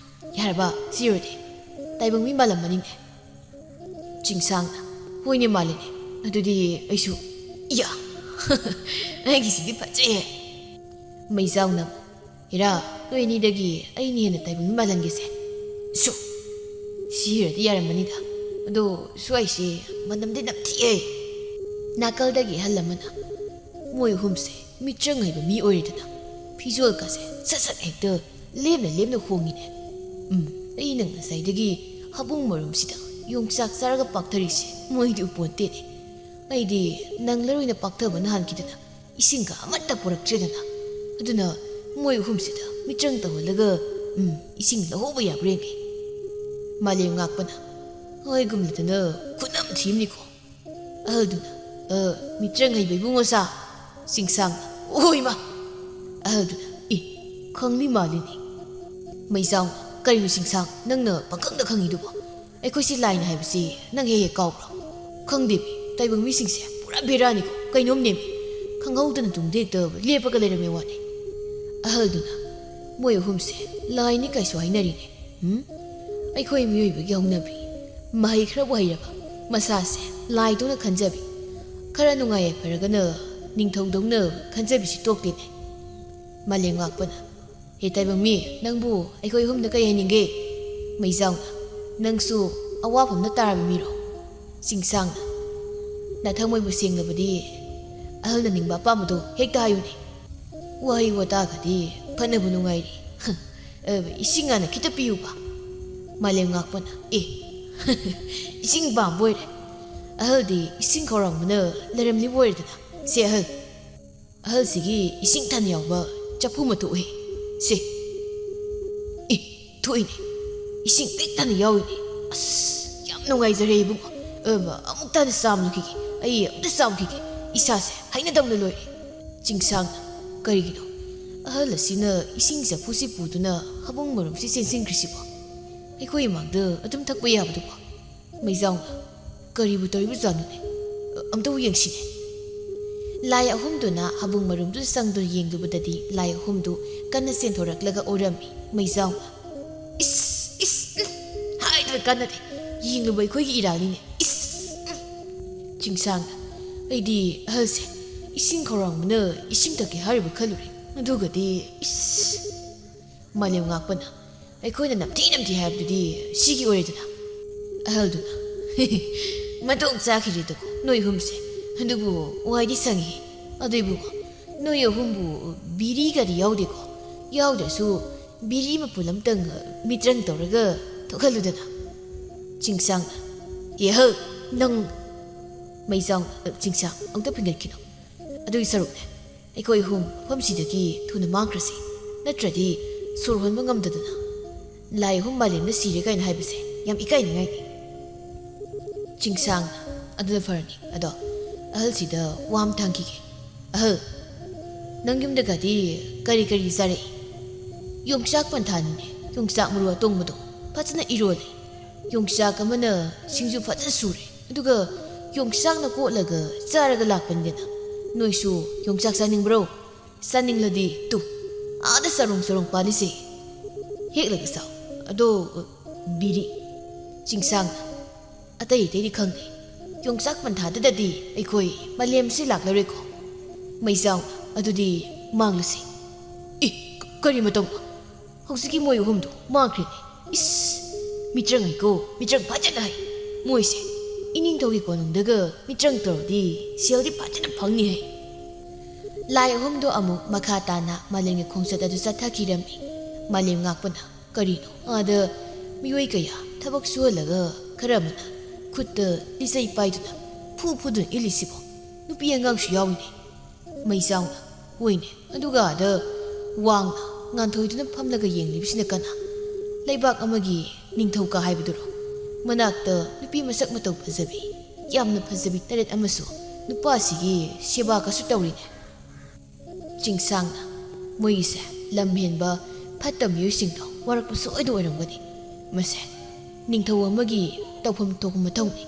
ꯌꯥꯔꯕ? ꯁꯤ ꯑꯣꯏꯔꯗꯤ ꯇꯥꯏꯕꯪ ꯃꯤ ꯃꯥꯜꯂꯝꯃꯅꯤꯅꯦ꯫ ꯆꯤꯡꯁꯥꯡꯅ, "ꯍꯣꯏꯅꯦ, ꯃꯥꯜꯂꯤꯅꯦ꯫ ꯑꯗꯨꯗꯤ ꯑꯩꯁꯨ, ꯏꯌꯥ! ꯑꯩꯒꯤꯁꯤꯗꯤ ꯐꯖꯩꯍꯦ"꯫ ꯃꯩꯖꯥꯎꯅ, "ꯏꯔꯥ, ꯅꯣꯏ ꯑꯅꯤꯗꯒꯤ ꯑꯩꯅ ꯍꯦꯟꯅ ꯇꯥꯏꯕꯪ ꯃꯥꯜꯍꯟꯒꯦꯁꯦ꯫ ꯁꯨ! ꯁꯤꯔꯗꯤ ꯌꯥꯔꯝꯃꯅꯤꯗ꯫ ꯑꯗꯣ ꯁ꯭ꯋꯥꯏꯁꯦ ꯃꯅꯝꯗꯤ ꯅꯝꯊꯤꯑꯦ꯫ ꯅꯥꯀꯜꯗꯒꯤ ꯑꯍꯜ ꯑꯃꯅ, "ꯃꯣꯏ ꯑꯍꯨꯝꯁꯦ ꯃꯤꯇ꯭ꯔꯪ ꯍꯩꯕ ꯃꯤ ꯑꯣꯏꯔꯦꯗꯅ, ꯐꯤꯖꯣꯜꯀꯥꯁꯦ ꯁꯠ ꯁꯠ ꯍꯦꯛꯇ ꯂꯦꯝꯅ ꯂꯦꯝꯅ ꯍꯣꯡꯉꯤꯅꯦ꯫ ꯎꯝ, ꯑꯩꯅ ꯉꯁꯥꯏꯗꯒꯤ ꯍꯥꯕꯨꯡ ꯃꯔꯨꯝꯁꯤꯗ ꯌꯣꯡꯆꯥꯛ ꯆꯥꯔꯒ ꯄꯥꯛꯊꯔꯤꯁꯦ ꯃꯣꯏꯗꯤ ꯎꯄꯣꯟꯇꯦꯅꯦ꯫ ꯑꯩꯗꯤ ꯅꯪꯂꯔꯣꯏꯅ ꯄꯥꯛꯊꯕ ꯅꯍꯥꯟꯈꯤꯗꯅ ꯏꯁꯤꯡꯒ ꯑꯃꯠꯇ ꯄꯨꯔꯛꯇ꯭ꯔꯦꯗꯅ꯫ ꯑꯗꯨꯅ ꯃꯣꯏ ꯑꯍꯨꯝꯁꯤꯗ ꯃꯤꯇ꯭ꯔꯪ ꯇꯧꯍꯜꯂꯒ, ꯎꯝ, ꯏꯁꯤꯡ ꯂꯧꯍꯧꯕ ꯌꯥꯕ꯭ꯔꯥ ꯌꯦꯡꯒꯦ꯫" ꯃꯥꯂꯦꯝ ꯉꯥꯛꯄꯅ, "ꯍꯣꯏꯒꯨꯝꯗꯅ ꯈꯨꯅꯝ ꯊꯤꯝꯅꯤꯀꯣ꯫" ꯑꯍꯜꯗꯨꯅ, "ꯑ, ꯃꯤꯇ꯭ꯔꯪ ꯍꯩꯕ ꯏꯕꯨꯡꯉꯣ ꯁꯥ꯫" ꯆꯤꯡꯁꯥꯡꯅ, "ꯑꯣꯏꯃ!" ꯑꯍꯜꯗꯨꯅ, "ꯏ, ꯈꯪꯂꯤ ꯃꯥꯜꯂꯤꯅꯦ꯫" ꯃꯩꯖꯥꯎꯅ, "ꯀꯔꯤꯅꯣ ꯆꯤꯡꯁꯥꯡ, ꯅꯪꯅ ꯄꯪꯈꯪꯗ ꯈꯪꯉꯤꯗꯨꯕꯣ? ꯑꯩꯈꯣꯏꯁꯤ ꯂꯥꯏꯅ ꯍꯥꯏꯕꯁꯤ ꯅꯪ ꯍꯦꯛ ꯍꯦꯛ ꯀꯥꯎꯕ꯭ꯔꯣ?" "ꯈꯪꯗꯦꯃꯤ, ꯇꯥꯏꯕꯪ ꯃꯤꯁꯤꯡꯁꯦ ꯄꯨꯔꯥ ꯕꯦꯔꯥꯅꯤꯀꯣ, ꯀꯩꯅꯣꯝ ꯅꯦꯝꯃꯤ꯫ ꯈꯪꯍꯧꯗꯅ ꯇꯨꯡꯗ ꯍꯦꯛꯇ ꯂꯦꯞꯄꯒ ꯂꯩꯔꯝꯃꯦ ꯋꯥꯅꯤ꯫" ꯑꯍꯜꯗꯨꯅ, "ꯃꯣꯏ ꯑꯍꯨꯝꯁꯦ ꯂꯥꯏꯅꯤ ꯀꯥꯏꯁꯨ ꯍꯥꯏꯅꯔꯤꯅꯦ꯫ ꯎꯝ? ꯑꯩꯈꯣꯏ ꯃꯤꯑꯣꯏꯕꯒꯤ ꯍꯧꯅꯕꯤ, ꯃꯍꯩ ꯈꯔꯕꯨ ꯍꯩꯔꯕ, ꯃꯁꯥꯁꯦ ꯂꯥꯏꯗꯧꯅ ꯈꯟꯖꯕꯤ, ꯈꯔ ꯅꯨꯡꯉꯥꯏ ꯌꯥꯏꯐꯔꯒꯅ ꯅꯤꯡꯊꯧꯗꯧꯅ ꯈꯟꯖꯕꯤꯁꯤ ꯇꯣꯛꯇꯦꯅꯦ꯫" ꯃꯥꯂꯦꯝ ꯉꯥꯛꯄꯅ, "ꯍꯦ ꯇꯥꯏꯕꯪ ꯃꯤ, ꯅꯪꯕꯨ ꯑꯩꯈꯣꯏ ꯑꯍꯨꯝꯗ ꯀꯔꯤ ꯍꯥꯏꯅꯤꯡꯒꯦ?" ꯃꯩꯖꯥꯎꯅ, "ꯅꯪꯁꯨ ꯑꯋꯥꯐꯝꯗ ꯇꯥꯔꯕ ꯃꯤꯔꯣ?" ꯆꯤꯡꯁꯥꯡꯅ, "ꯅꯊꯃꯣꯏꯕꯨ ꯁꯦꯡꯂꯕꯗꯤ ꯑꯍꯜꯅ ꯅꯤꯡꯕ ꯑꯄꯥꯝꯕꯗꯣ ꯍꯦꯛꯇ ꯍꯥꯏꯌꯨꯅꯦ꯫ ꯋꯥꯍꯩ ꯋꯥꯇꯥꯒꯗꯤ ꯐꯅꯕꯨ ꯅꯨꯡꯉꯥꯏꯔꯤ꯫ ꯑ, ꯏꯁꯤꯡ ꯍꯥꯟꯅ ꯈꯤꯇ ꯄꯤꯌꯨꯕ꯫" ꯃꯥꯂꯦꯝ ꯉꯥꯛꯄꯅ, "ꯑꯦ, ꯏꯁꯤꯡ ꯄꯥꯝꯕ ꯑꯣꯏꯔꯦ꯫ ꯑꯍꯜꯗꯤ ꯏꯁꯤꯡ ꯈꯧꯔꯥꯡꯕꯅ ꯂꯩꯔꯝꯂꯤꯕ ꯑꯣꯏꯔꯦꯗꯅ꯫ ꯁꯦ ꯑꯍꯜ, ꯑꯍꯜꯁꯤꯒꯤ ꯏꯁꯤꯡ ꯊꯟꯅ ꯌꯥꯎꯕ ꯆꯐꯨ ꯑꯃ ꯊꯣꯛꯎꯍꯦ꯫ ꯁꯦ꯫" "ꯑꯦ, ꯊꯣꯛꯏꯅꯦ꯫ ꯏꯁꯤꯡ ꯄꯤꯛ ꯊꯟꯅ ꯌꯥꯎꯏꯅꯦ꯫ ꯑꯁ, ꯌꯥꯝ ꯅꯨꯡꯉꯥꯏꯖꯔꯦ ꯏꯕꯨꯡꯉꯣ꯫ ꯑ, ꯑꯃꯨꯛꯇ ꯍꯟꯅ ꯆꯥꯝꯂꯨꯈꯤꯒꯦ꯫ ꯑꯩ ꯑꯃꯨꯛꯇ ꯆꯥꯝꯈꯤꯒꯦ꯫ ꯏꯁꯥꯁꯦ ꯍꯩꯅꯗꯕꯅ ꯂꯣꯏꯔꯦ꯫" ꯆꯤꯡꯁꯥꯡꯅ, "ꯀꯔꯤꯒꯤꯅꯣ? ꯑꯍꯜ ꯑꯁꯤꯅ ꯏꯁꯤꯡ ꯆꯐꯨꯁꯤ ꯄꯨꯗꯨꯅ ꯍꯥꯕꯨꯡ ꯃꯔꯨꯝꯁꯤ ꯆꯦꯟꯁꯤꯟꯈ꯭ꯔꯤꯁꯤꯕꯣ? ꯑꯩꯈꯣꯏ ꯏꯃꯥꯡꯗ ꯑꯗꯨꯝ ꯊꯛꯄ ꯌꯥꯕꯗꯨꯕꯣ?" ꯃꯩꯖꯥꯎꯅ, "ꯀꯔꯤꯕꯨ ꯇꯧꯔꯤꯕꯖꯥꯠꯅꯣꯅꯦ? ꯑꯝꯇꯕꯨ ꯌꯦꯡꯁꯤꯅꯦ꯫" ꯂꯥꯏ ꯑꯍꯨꯝꯗꯨꯅ ꯍꯥꯕꯨꯡ ꯃꯔꯨꯝꯗꯨꯗ ꯆꯪꯗꯨꯅ ꯌꯦꯡꯂꯨꯕꯗꯗꯤ ꯂꯥꯏ ꯑꯍꯨꯝꯗꯨ ꯀꯟꯅ ꯆꯦꯟꯊꯣꯔꯛꯂꯒ ꯑꯣꯔꯝꯃꯤ꯫ ꯃꯩꯖꯥꯎꯅ, "ꯏꯁ, ꯏꯁ, ꯎꯝ, ꯍꯥꯏꯗꯨꯅ ꯀꯥꯟꯅꯗꯦ꯫ ꯌꯦꯡꯂꯨꯕ ꯑꯩꯈꯣꯏꯒꯤ ꯏꯔꯥꯜꯅꯤꯅꯦ꯫ ꯏꯁ, ꯎꯝ꯫" ꯆꯤꯡꯁꯥꯡꯅ, "ꯑꯩꯗꯤ ꯑꯍꯜꯁꯦ ꯏꯁꯤꯡ ꯈꯧꯔꯥꯡꯕꯅ ꯏꯁꯤꯡ ꯊꯛꯀꯦ ꯍꯥꯏꯔꯤꯕ ꯈꯜꯂꯨꯔꯦ꯫ ꯑꯗꯨꯒꯗꯤ, ꯏꯁ꯫" ꯃꯥꯂꯦꯝ ꯉꯥꯛꯄꯅ, ꯑꯩꯈꯣꯏꯅ ꯅꯝꯊꯤ ꯅꯝꯊꯤ ꯍꯥꯏꯕꯗꯨꯗꯤ ꯁꯤꯒꯤ ꯑꯣꯏꯔꯦꯗꯅ꯫ ꯑꯍꯜꯗꯨꯅ, "ꯃꯇꯣꯡ ꯆꯥꯈꯤꯔꯦꯗꯀꯣ ꯅꯣꯏ ꯑꯍꯨꯝꯁꯦ, ꯑꯗꯨꯕꯨ ꯋꯥꯏꯗꯤ ꯁꯪꯉꯤ꯫ ꯑꯗꯨ ꯏꯕꯨꯡꯉꯣ, ꯅꯣꯏ ꯑꯍꯨꯝꯕꯨ ꯕꯤꯔꯤꯒꯗꯤ ꯌꯥꯎꯗꯦꯀꯣ? ꯌꯥꯎꯗ꯭ꯔꯁꯨ ꯕꯤꯔꯤ ꯃꯄꯨꯜ ꯑꯝꯇꯪ ꯃꯤꯇ꯭ꯔꯪ ꯇꯧꯔꯒ ꯊꯣꯛꯍꯜꯂꯨꯗꯅ꯫" ꯆꯤꯡꯁꯥꯡꯅ, "ꯑꯦ ꯑꯍꯜ, ꯅꯪ!" ꯃꯩꯖꯥꯎꯅ, "ꯆꯤꯡꯁꯥꯡ, ꯑꯃꯨꯛꯇ ꯐꯤꯡꯒꯠꯈꯤꯅꯣ꯫ ꯑꯗꯨꯒꯤ ꯁꯔꯨꯛꯅꯦ, ꯑꯩꯈꯣꯏ ꯑꯍꯨꯝ ꯃꯐꯝꯁꯤꯗꯒꯤ ꯊꯨꯅ ꯃꯥꯡꯈ꯭ꯔꯁꯤ, ꯅꯠꯇ꯭ꯔꯗꯤ ꯁꯣꯔ ꯍꯣꯟꯕ ꯉꯝꯗꯗꯅ ꯂꯥꯏ ꯑꯍꯨꯝ ꯃꯥꯂꯦꯝꯗ ꯁꯤꯔꯦ ꯀꯥꯏꯅ ꯍꯥꯏꯕꯁꯦ ꯌꯥꯝ ꯏꯀꯥꯏꯅꯤꯡꯉꯥꯏꯅꯤ꯫" ꯆꯤꯡꯁꯥꯡꯅ, "ꯑꯗꯨꯅ ꯐꯔꯅꯤ꯫ ꯑꯗꯣ ꯑꯍꯜꯁꯤꯗ ꯋꯥ ꯑꯃ ꯊꯥꯡꯈꯤꯒꯦ꯫ ꯑꯍꯜ, ꯅꯪ ꯌꯨꯝꯗꯒꯗꯤ ꯀꯔꯤ ꯀꯔꯤ ꯆꯥꯔꯛꯏ?" "ꯌꯣꯡꯆꯥꯛ ꯄꯟꯊꯥꯅꯤꯅꯦ, ꯌꯣꯡꯆꯥꯛ ꯃꯔꯨ ꯑꯇꯣꯡꯕꯗꯣ ꯐꯖꯅ ꯏꯔꯣꯜꯂꯦ꯫ ꯌꯣꯡꯆꯥꯛ ꯑꯃꯅ ꯁꯤꯡꯖꯨ ꯐꯖꯅ ꯁꯨꯔꯦ, ꯑꯗꯨꯒ ꯌꯣꯡꯆꯥꯛꯅ ꯀꯣꯠꯂꯒ ꯆꯥꯔꯒ ꯂꯥꯛꯄꯅꯤꯗꯅ꯫ ꯅꯣꯏꯁꯨ ꯌꯣꯡꯆꯥꯛ ꯆꯥꯅꯤꯡꯕ꯭ꯔꯣ? ꯆꯥꯅꯤꯡꯂꯗꯤ ꯇꯨ, ꯑꯥꯗ ꯆꯔꯣꯡ ꯆꯔꯣꯡ ꯄꯥꯜꯂꯤꯁꯦ, ꯍꯦꯛꯂꯒ ꯆꯥꯎ꯫ ꯑꯗꯣ, ꯕꯤꯔꯤ꯫" ꯆꯤꯡꯁꯥꯡꯅ, "ꯑꯇꯩ ꯑꯇꯩꯗꯤ ꯈꯪꯗꯦ, ꯌꯣꯡꯆꯥꯛ ꯄꯟꯊꯥꯗꯨꯗꯗꯤ ꯑꯩꯈꯣꯏ ꯃꯥꯂꯦꯝꯁꯤ ꯂꯥꯛꯂꯔꯣꯏꯀꯣ꯫" ꯃꯩꯖꯥꯎꯅ, "ꯑꯗꯨꯗꯤ ꯃꯥꯡꯂꯁꯤ꯫" "ꯏ, ꯀ-, ꯀꯔꯤ ꯃꯇꯧꯅꯣ? ꯍꯧꯖꯤꯛꯀꯤ ꯃꯣꯏ ꯑꯍꯨꯝꯗꯣ ꯃꯥꯡꯈ꯭ꯔꯦꯅꯦ꯫ ꯏꯁ! ꯃꯤꯇ꯭ꯔꯪ ꯍꯩꯀꯣ, ꯃꯤꯇ꯭ꯔꯪ ꯐꯖꯅ ꯍꯩ꯫ ꯃꯣꯏꯁꯦ ꯏꯅꯤꯡꯊꯧꯒꯤ ꯀꯣꯅꯨꯡꯗꯒ ꯃꯤꯇ꯭ꯔꯪ ꯇꯧꯔꯗꯤ ꯁꯦꯜꯗꯤ ꯐꯖꯅ ꯐꯪꯅꯤ ꯍꯩ꯫" ꯂꯥꯏ ꯑꯍꯨꯝꯗꯣ ꯑꯃꯨꯛ ꯃꯈꯥ ꯇꯥꯅ ꯃꯥꯂꯦꯝꯒꯤ ꯈꯣꯡꯆꯠ ꯑꯗꯨ ꯆꯠꯊꯈꯤꯔꯝꯃꯤ꯫ ꯃꯥꯂꯦꯝ ꯉꯥꯛꯄꯅ, "ꯀꯔꯤꯅꯣ ꯑꯥꯗ ꯃꯤꯑꯣꯏ ꯀꯌꯥ ꯊꯕꯛ ꯁꯨꯍꯜꯂꯒ ꯈꯔ ꯑꯃꯅ ꯈꯨꯠꯇ ꯂꯤꯆꯩ ꯄꯥꯏꯗꯨꯅ ꯐꯨ ꯐꯨꯗꯨꯅ ꯏꯜꯂꯤꯁꯤꯕꯣ? ꯅꯨꯄꯤ ꯑꯉꯥꯡꯁꯨ ꯌꯥꯎꯏꯅꯦ꯫" ꯃꯩꯆꯥꯎꯅ, "ꯍꯣꯏꯅꯦ, ꯑꯗꯨꯒ ꯑꯥꯗ ꯋꯥꯡꯅ ꯉꯥꯟꯊꯣꯏꯗꯨꯅ ꯐꯝꯂꯒ ꯌꯦꯡꯂꯤꯕꯁꯤꯅ ꯀꯅꯥ? ꯂꯩꯕꯥꯛ ꯑꯃꯒꯤ ꯅꯤꯡꯊꯧꯀꯥ ꯍꯥꯏꯕꯗꯨꯔꯣ? ꯃꯅꯥꯛꯇ ꯅꯨꯄꯤ ꯃꯁꯛ ꯃꯇꯧ ꯐꯖꯕꯤ, ꯌꯥꯝꯅ ꯐꯖꯕꯤ ꯇꯔꯦꯠ ꯑꯃꯁꯨ ꯅꯨꯄꯥꯁꯤꯒꯤ ꯁꯦꯕꯥꯒꯁꯨ ꯇꯧꯔꯤꯅꯦ꯫" ꯆꯤꯡꯁꯥꯡꯅ, "ꯃꯣꯏꯒꯤꯁꯦ ꯂꯝ ꯍꯦꯟꯕ ꯐꯠꯇ ꯃꯤꯑꯣꯏꯁꯤꯡꯗꯣ ꯋꯥꯔꯛꯄ ꯁꯣꯏꯗ ꯑꯣꯏꯔꯝꯒꯅꯤ꯫ ꯃꯁꯦ ꯅꯤꯡꯊꯧ ꯑꯃꯒꯤ ꯇꯧꯐꯝ ꯊꯣꯛꯄ ꯃꯊꯧꯅꯤ꯫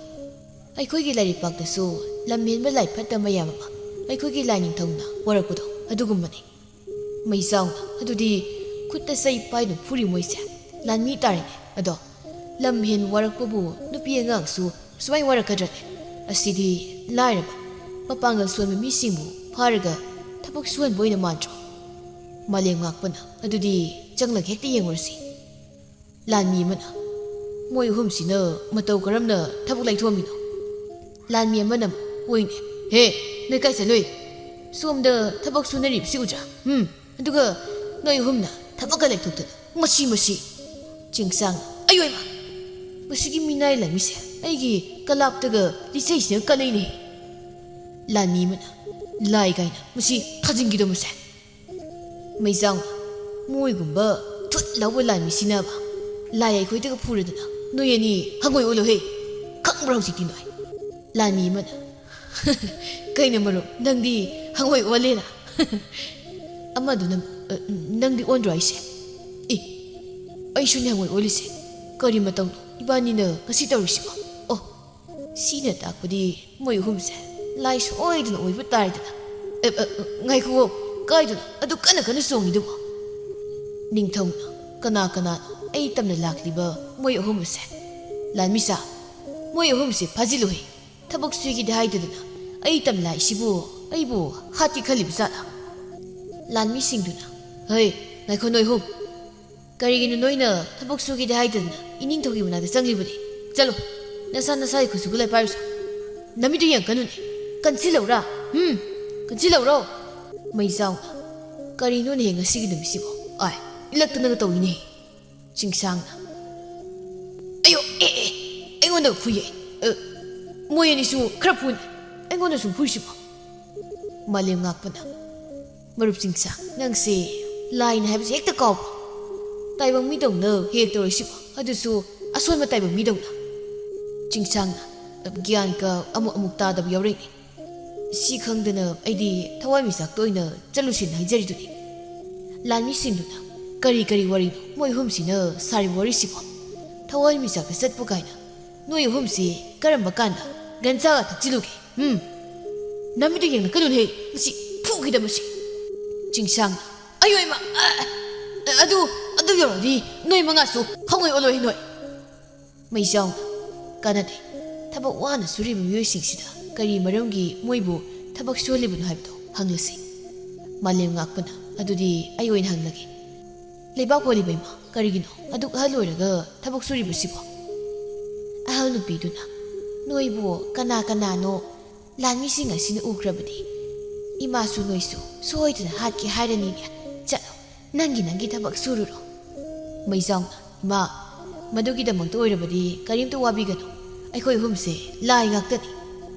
ꯑꯩꯈꯣꯏꯒꯤ ꯂꯥꯏꯔꯤꯛꯄꯥꯛꯇꯁꯨ ꯂꯝ ꯍꯦꯟꯕ ꯂꯥꯏ ꯐꯠꯇ ꯃꯌꯥꯝ ꯑꯃ ꯑꯩꯈꯣꯏꯒꯤ ꯂꯥꯏꯅꯤꯡꯊꯧꯅ ꯋꯥꯔꯛꯄꯗꯣ ꯑꯗꯨꯒꯨꯝꯕꯅꯤ꯫" ꯃꯩꯆꯥꯎꯅ, "ꯑꯗꯨꯗꯤ ꯈꯨꯠꯇ ꯆꯩ ꯄꯥꯏꯗꯨꯅ ꯐꯨꯔꯤ ꯃꯣꯏꯁꯦ ꯂꯥꯟꯃꯤ ꯇꯥꯔꯦꯅꯦ꯫ ꯑꯗꯣ ꯂꯝ ꯍꯦꯟ ꯋꯥꯔꯛꯄꯕꯨ ꯅꯨꯄꯤ ꯑꯉꯥꯡꯁꯨ ꯁꯨꯃꯥꯏ ꯋꯥꯔꯛꯀꯗ꯭ꯔꯅꯦ? ꯑꯁꯤꯗꯤ ꯂꯥꯏꯔꯕ, ꯃꯄꯥꯡꯒꯜ ꯁꯣꯟꯕ ꯃꯤꯁꯤꯡꯕꯨ ꯐꯥꯔꯒ ꯊꯕꯛ ꯁꯨꯍꯟꯕ ꯑꯣꯏꯅ ꯃꯥꯟꯗ꯭ꯔꯣ?" ꯃꯥꯂꯦꯝ ꯉꯥꯛꯄꯅ, "ꯑꯗꯨꯗꯤ ꯆꯪꯂꯒ ꯍꯦꯛꯇ ꯌꯦꯡꯉꯨꯔꯁꯤ"꯫ ꯂꯥꯟꯃꯤ ꯑꯃꯅ, "ꯃꯣꯏ ꯑꯍꯨꯝꯁꯤꯅ ꯃꯇꯧ ꯀꯔꯝꯅ ꯊꯕꯛ ꯂꯩꯊꯣꯛꯑꯝꯃꯤꯅꯣ?" ꯂꯥꯟꯃꯤ ꯑꯃꯅ, "ꯍꯣꯏꯅꯦ, ꯍꯦ, ꯅꯣꯏ ꯀꯥꯏ ꯆꯠꯂꯨꯏ? ꯁꯣꯝꯗ ꯊꯕꯛ ꯁꯨꯅꯔꯤꯕꯁꯤ ꯎꯗ꯭ꯔꯥ? ꯎꯝ, ꯑꯗꯨꯒ ꯅꯣꯏ ꯑꯍꯨꯝꯅ ꯊꯕꯛꯀ ꯂꯩꯊꯣꯛꯇꯅ, ꯃꯁꯤ, ꯃꯁꯤ!" ꯆꯤꯡꯁꯥꯡ, "ꯑꯌꯣꯏꯃ! ꯃꯁꯤꯒꯤ ꯃꯤꯅꯥꯏ ꯂꯥꯟꯃꯤꯁꯦ ꯑꯩꯒꯤ ꯀꯂꯥꯞꯇꯒ ꯂꯤꯆꯩꯁꯤꯅ ꯀꯜꯂꯛꯏꯅꯦ!" ꯂꯥꯟꯃꯤ ꯑꯃꯅ, "ꯂꯥꯏ ꯀꯥꯏꯅ ꯃꯁꯤ ꯊꯥꯖꯤꯟꯈꯤꯗꯧꯕꯁꯦ!" ꯃꯩꯖꯥꯎꯅ, "ꯃꯣꯏꯒꯨꯝꯕ ꯊꯨꯠ ꯂꯥꯎꯕ ꯂꯥꯟꯃꯤꯁꯤꯅꯕ ꯂꯥꯏ ꯑꯩꯈꯣꯏꯗꯒ ꯐꯨꯔꯗꯅ ꯅꯣꯏ ꯑꯅꯤ ꯍꯪꯒꯣꯏ ꯑꯣꯜꯂꯣꯍꯦ! ꯈꯪꯕ꯭ꯔꯥ ꯍꯧꯖꯤꯛꯇꯤ ꯅꯣꯏ?" ꯂꯥꯟꯃꯤ ꯑꯃꯅ, "ꯀꯩꯅꯣ ꯃꯔꯨꯞ, ꯅꯪꯗꯤ ꯍꯪꯒꯣꯏ ꯑꯣꯜꯂꯦꯅ?" ꯑꯃꯗꯨꯅ, "ꯑ, ꯅꯪꯗꯤ ꯑꯣꯟꯗ꯭ꯔꯣ ꯍꯥꯏꯁꯦ?" "ꯑꯦ, ꯑꯩꯁꯨꯅꯦ ꯍꯪꯒꯣꯏ ꯑꯣꯜꯂꯤꯁꯦ꯫ ꯀꯔꯤ ꯃꯇꯧꯅꯣ ꯏꯕꯥꯅꯤꯅ ꯉꯁꯤ ꯇꯧꯔꯤꯁꯤꯕꯣ? ꯑꯣ, ꯁꯤꯅ ꯇꯥꯛꯄꯗꯤ ꯃꯣꯏ ꯑꯍꯨꯝꯁꯦ ꯂꯥꯏ ꯁꯣꯏꯗꯅ ꯑꯣꯏꯕ ꯇꯥꯔꯦꯗꯅ꯫ ꯑꯦ, ꯑꯦ, ꯉꯥꯏꯈꯨꯑꯣ, ꯀꯥꯏꯗꯅꯣ? ꯑꯗꯨ ꯀꯟꯅ ꯀꯟꯅ ꯆꯣꯡꯉꯤꯗꯨꯕꯣ?" ꯅꯤꯡꯊꯧꯅ, "ꯀꯅꯥ ꯀꯅꯥꯅꯣ ꯑꯩ ꯇꯝꯅ ꯂꯥꯛꯂꯤꯕ ꯃꯣꯏ ꯑꯍꯨꯝ ꯑꯁꯦ?" ꯂꯥꯟꯃꯤꯁꯥ, "ꯃꯣꯏ ꯑꯍꯨꯝꯁꯦ ꯐꯥꯖꯤꯜꯂꯨꯍꯦ꯫ ꯊꯕꯛ ꯁꯨꯏꯒꯦꯗꯤ ꯍꯥꯏꯗꯗꯅ ꯑꯩ ꯇꯝ ꯂꯥꯛꯏꯁꯤꯕꯨ ꯑꯩꯕꯨ ꯍꯥꯠꯀꯦ ꯈꯜꯂꯤꯕ ꯖꯥꯠꯂꯥ?" ꯂꯥꯟꯃꯤꯁꯤꯡꯗꯨꯅ, "ꯍꯩ, ꯉꯥꯏꯈꯣ ꯅꯣꯏ ꯑꯍꯨꯝ꯫ ꯀꯔꯤꯒꯤꯅꯣ ꯅꯣꯏꯅ ꯊꯕꯛ ꯁꯨꯒꯦꯗꯤ ꯍꯥꯏꯗꯗꯅ ꯏꯅꯤꯡꯊꯧꯒꯤ ꯃꯅꯥꯛꯇ ꯆꯪꯂꯤꯕꯗꯤ? ꯆꯠꯂꯣ, ꯅꯁꯥ ꯅꯁꯥꯒꯤ ꯈꯨꯠꯁꯨ ꯈꯨꯠꯂꯥꯏ ꯄꯥꯏꯔꯨꯁꯣ꯫ ꯅꯃꯤꯠꯇꯨ ꯌꯦꯡꯉꯛꯀꯅꯨꯅꯦ꯫ ꯀꯟꯁꯤꯜꯂꯧꯔꯥ? ꯍꯨꯝ? ꯀꯟꯁꯤꯜꯂꯧꯔꯣ?" ꯃꯩꯖꯥꯎꯅ, "ꯀꯔꯤꯅꯣꯅꯦꯍꯦ ꯉꯁꯤꯒꯤ ꯅꯨꯃꯤꯠꯁꯤꯕꯣ? ꯑꯥꯏ, ꯏꯜꯂꯛꯇꯅꯒ ꯇꯧꯏꯅꯦꯍꯦ!" ꯆꯤꯡꯁꯥꯡꯅ, "ꯑꯌꯣ, ꯑꯦ, ꯑꯦ, ꯑꯩꯉꯣꯟꯗ ꯐꯨꯏꯌꯦ꯫ ꯑ, ꯃꯣꯏ ꯑꯅꯤꯁꯨ ꯈꯔ ꯐꯨꯅꯤ꯫ ꯑꯩꯉꯣꯟꯗ ꯁꯨꯝ ꯐꯨꯏꯁꯤꯕꯣ?" ꯃꯥꯂꯦꯝ ꯉꯥꯛꯄꯅ, "ꯃꯔꯨꯞ ꯆꯤꯡꯁꯥꯡ, ꯅꯪꯁꯦ ꯂꯥꯏꯅ ꯍꯥꯏꯕꯁꯦ ꯍꯦꯛꯇ ꯀꯥꯎꯕ꯫ ꯇꯥꯏꯕꯪ ꯃꯤꯗꯧꯅ ꯍꯦꯛ ꯇꯧꯔꯤꯁꯤꯕꯣ, ꯑꯗꯨꯁꯨ ꯑꯁꯣꯟꯕ ꯇꯥꯏꯕꯪ ꯃꯤꯗꯧꯅ꯫" ꯆꯤꯡꯁꯥꯡꯅ, "ꯒ꯭ꯌꯥꯟꯒ ꯑꯃꯨꯛ ꯑꯃꯨꯛ ꯇꯥꯗꯕ ꯌꯥꯎꯔꯛꯏꯅꯦ꯫ ꯁꯤ ꯈꯪꯗꯅ ꯑꯩꯗꯤ ꯊꯋꯥꯟꯃꯤꯆꯥꯛꯇ ꯑꯣꯏꯅ ꯆꯠꯂꯨꯁꯤꯅ ꯍꯥꯏꯖꯔꯤꯗꯨꯅꯤ꯫" ꯂꯥꯟꯃꯤꯁꯤꯡꯗꯨꯅ, "ꯀꯔꯤ ꯀꯔꯤ ꯋꯥꯔꯤꯅꯣ ꯃꯣꯏ ꯑꯍꯨꯝꯁꯤꯅ ꯁꯥꯔꯤꯕ ꯋꯥꯔꯤꯁꯤꯕꯣ? ꯊꯋꯥꯟꯃꯤꯆꯥꯛꯇ ꯆꯠꯄ ꯀꯥꯏꯅ꯫ ꯅꯣꯏ ꯑꯍꯨꯝꯁꯤ ꯀꯔꯝꯕ ꯀꯥꯟꯗ ꯒꯟꯖꯥꯒ ꯊꯛꯆꯤꯜꯂꯨꯒꯦ? ꯎꯝ? ꯅꯃꯤꯠꯇꯨ ꯌꯦꯡꯂꯛꯀꯅꯨꯅꯦꯍꯦ, ꯃꯁꯤ ꯐꯨꯈꯤꯗꯕꯁꯤ꯫" ꯆꯤꯡꯁꯥꯡꯅ, "ꯑꯌꯣ ꯏꯃꯥ! ꯑ, ꯑ, ꯑꯗꯨ, ꯑꯗꯨ ꯌꯧꯔꯗꯤ ꯅꯣꯏ ꯃꯉꯥꯁꯨ ꯍꯪꯉꯣꯏ ꯑꯣꯜꯂꯣꯏ ꯅꯣꯏ꯫" ꯃꯩꯖꯥꯎꯅ, "ꯀꯥꯟꯅꯗꯦ꯫ ꯊꯕꯛ ꯋꯥꯅ ꯁꯨꯔꯤꯕ ꯃꯤꯑꯣꯏꯁꯤꯡꯁꯤꯗ ꯀꯔꯤ ꯃꯔꯝꯒꯤ ꯃꯣꯏꯕꯨ ꯊꯕꯛ ꯁꯨꯍꯜꯂꯤꯕꯅꯣ ꯍꯥꯏꯕꯗꯣ ꯍꯪꯂꯁꯤ꯫" ꯃꯥꯂꯦꯝ ꯉꯥꯛꯄꯅ, ꯑꯗꯨꯗꯤ ꯑꯩ ꯑꯣꯏꯅ ꯍꯪꯂꯒꯦ꯫ ꯂꯩꯕꯥꯛ ꯍꯣꯜꯂꯤꯕ ꯏꯃꯥ, ꯀꯔꯤꯒꯤꯅꯣ ꯑꯗꯨꯛ ꯑꯍꯜ ꯑꯣꯏꯔꯒ ꯊꯕꯛ ꯁꯨꯔꯤꯕꯁꯤꯕꯣ? ꯑꯍꯜ ꯅꯨꯄꯤꯗꯨꯅ, ꯅꯣꯏꯕꯨ ꯀꯅꯥ ꯀꯅꯥꯅꯣ ꯂꯥꯟꯃꯤꯁꯤꯡ ꯑꯁꯤꯅ ꯎꯈ꯭ꯔꯕꯗꯤ ꯏꯃꯥꯁꯨ ꯅꯣꯏꯁꯨ ꯁꯣꯏꯗꯅ ꯍꯥꯠꯀꯦ ꯍꯥꯏꯔꯅꯤꯅꯦ꯫ ꯆꯠꯂꯣ, ꯅꯪꯒꯤ ꯅꯪꯒꯤ ꯊꯕꯛ ꯁꯨꯔꯨꯔꯣ꯫ ꯃꯩꯖꯥꯎꯅ, ꯏꯃꯥ, ꯃꯗꯨꯒꯤꯗꯃꯛꯇ ꯑꯣꯏꯔꯕꯗꯤ ꯀꯔꯤꯝꯇ ꯋꯥꯕꯤꯒꯅꯨ꯫ ꯑꯩꯈꯣꯏ ꯑꯍꯨꯝꯁꯦ ꯂꯥꯏ ꯉꯥꯛꯇꯅꯤ꯫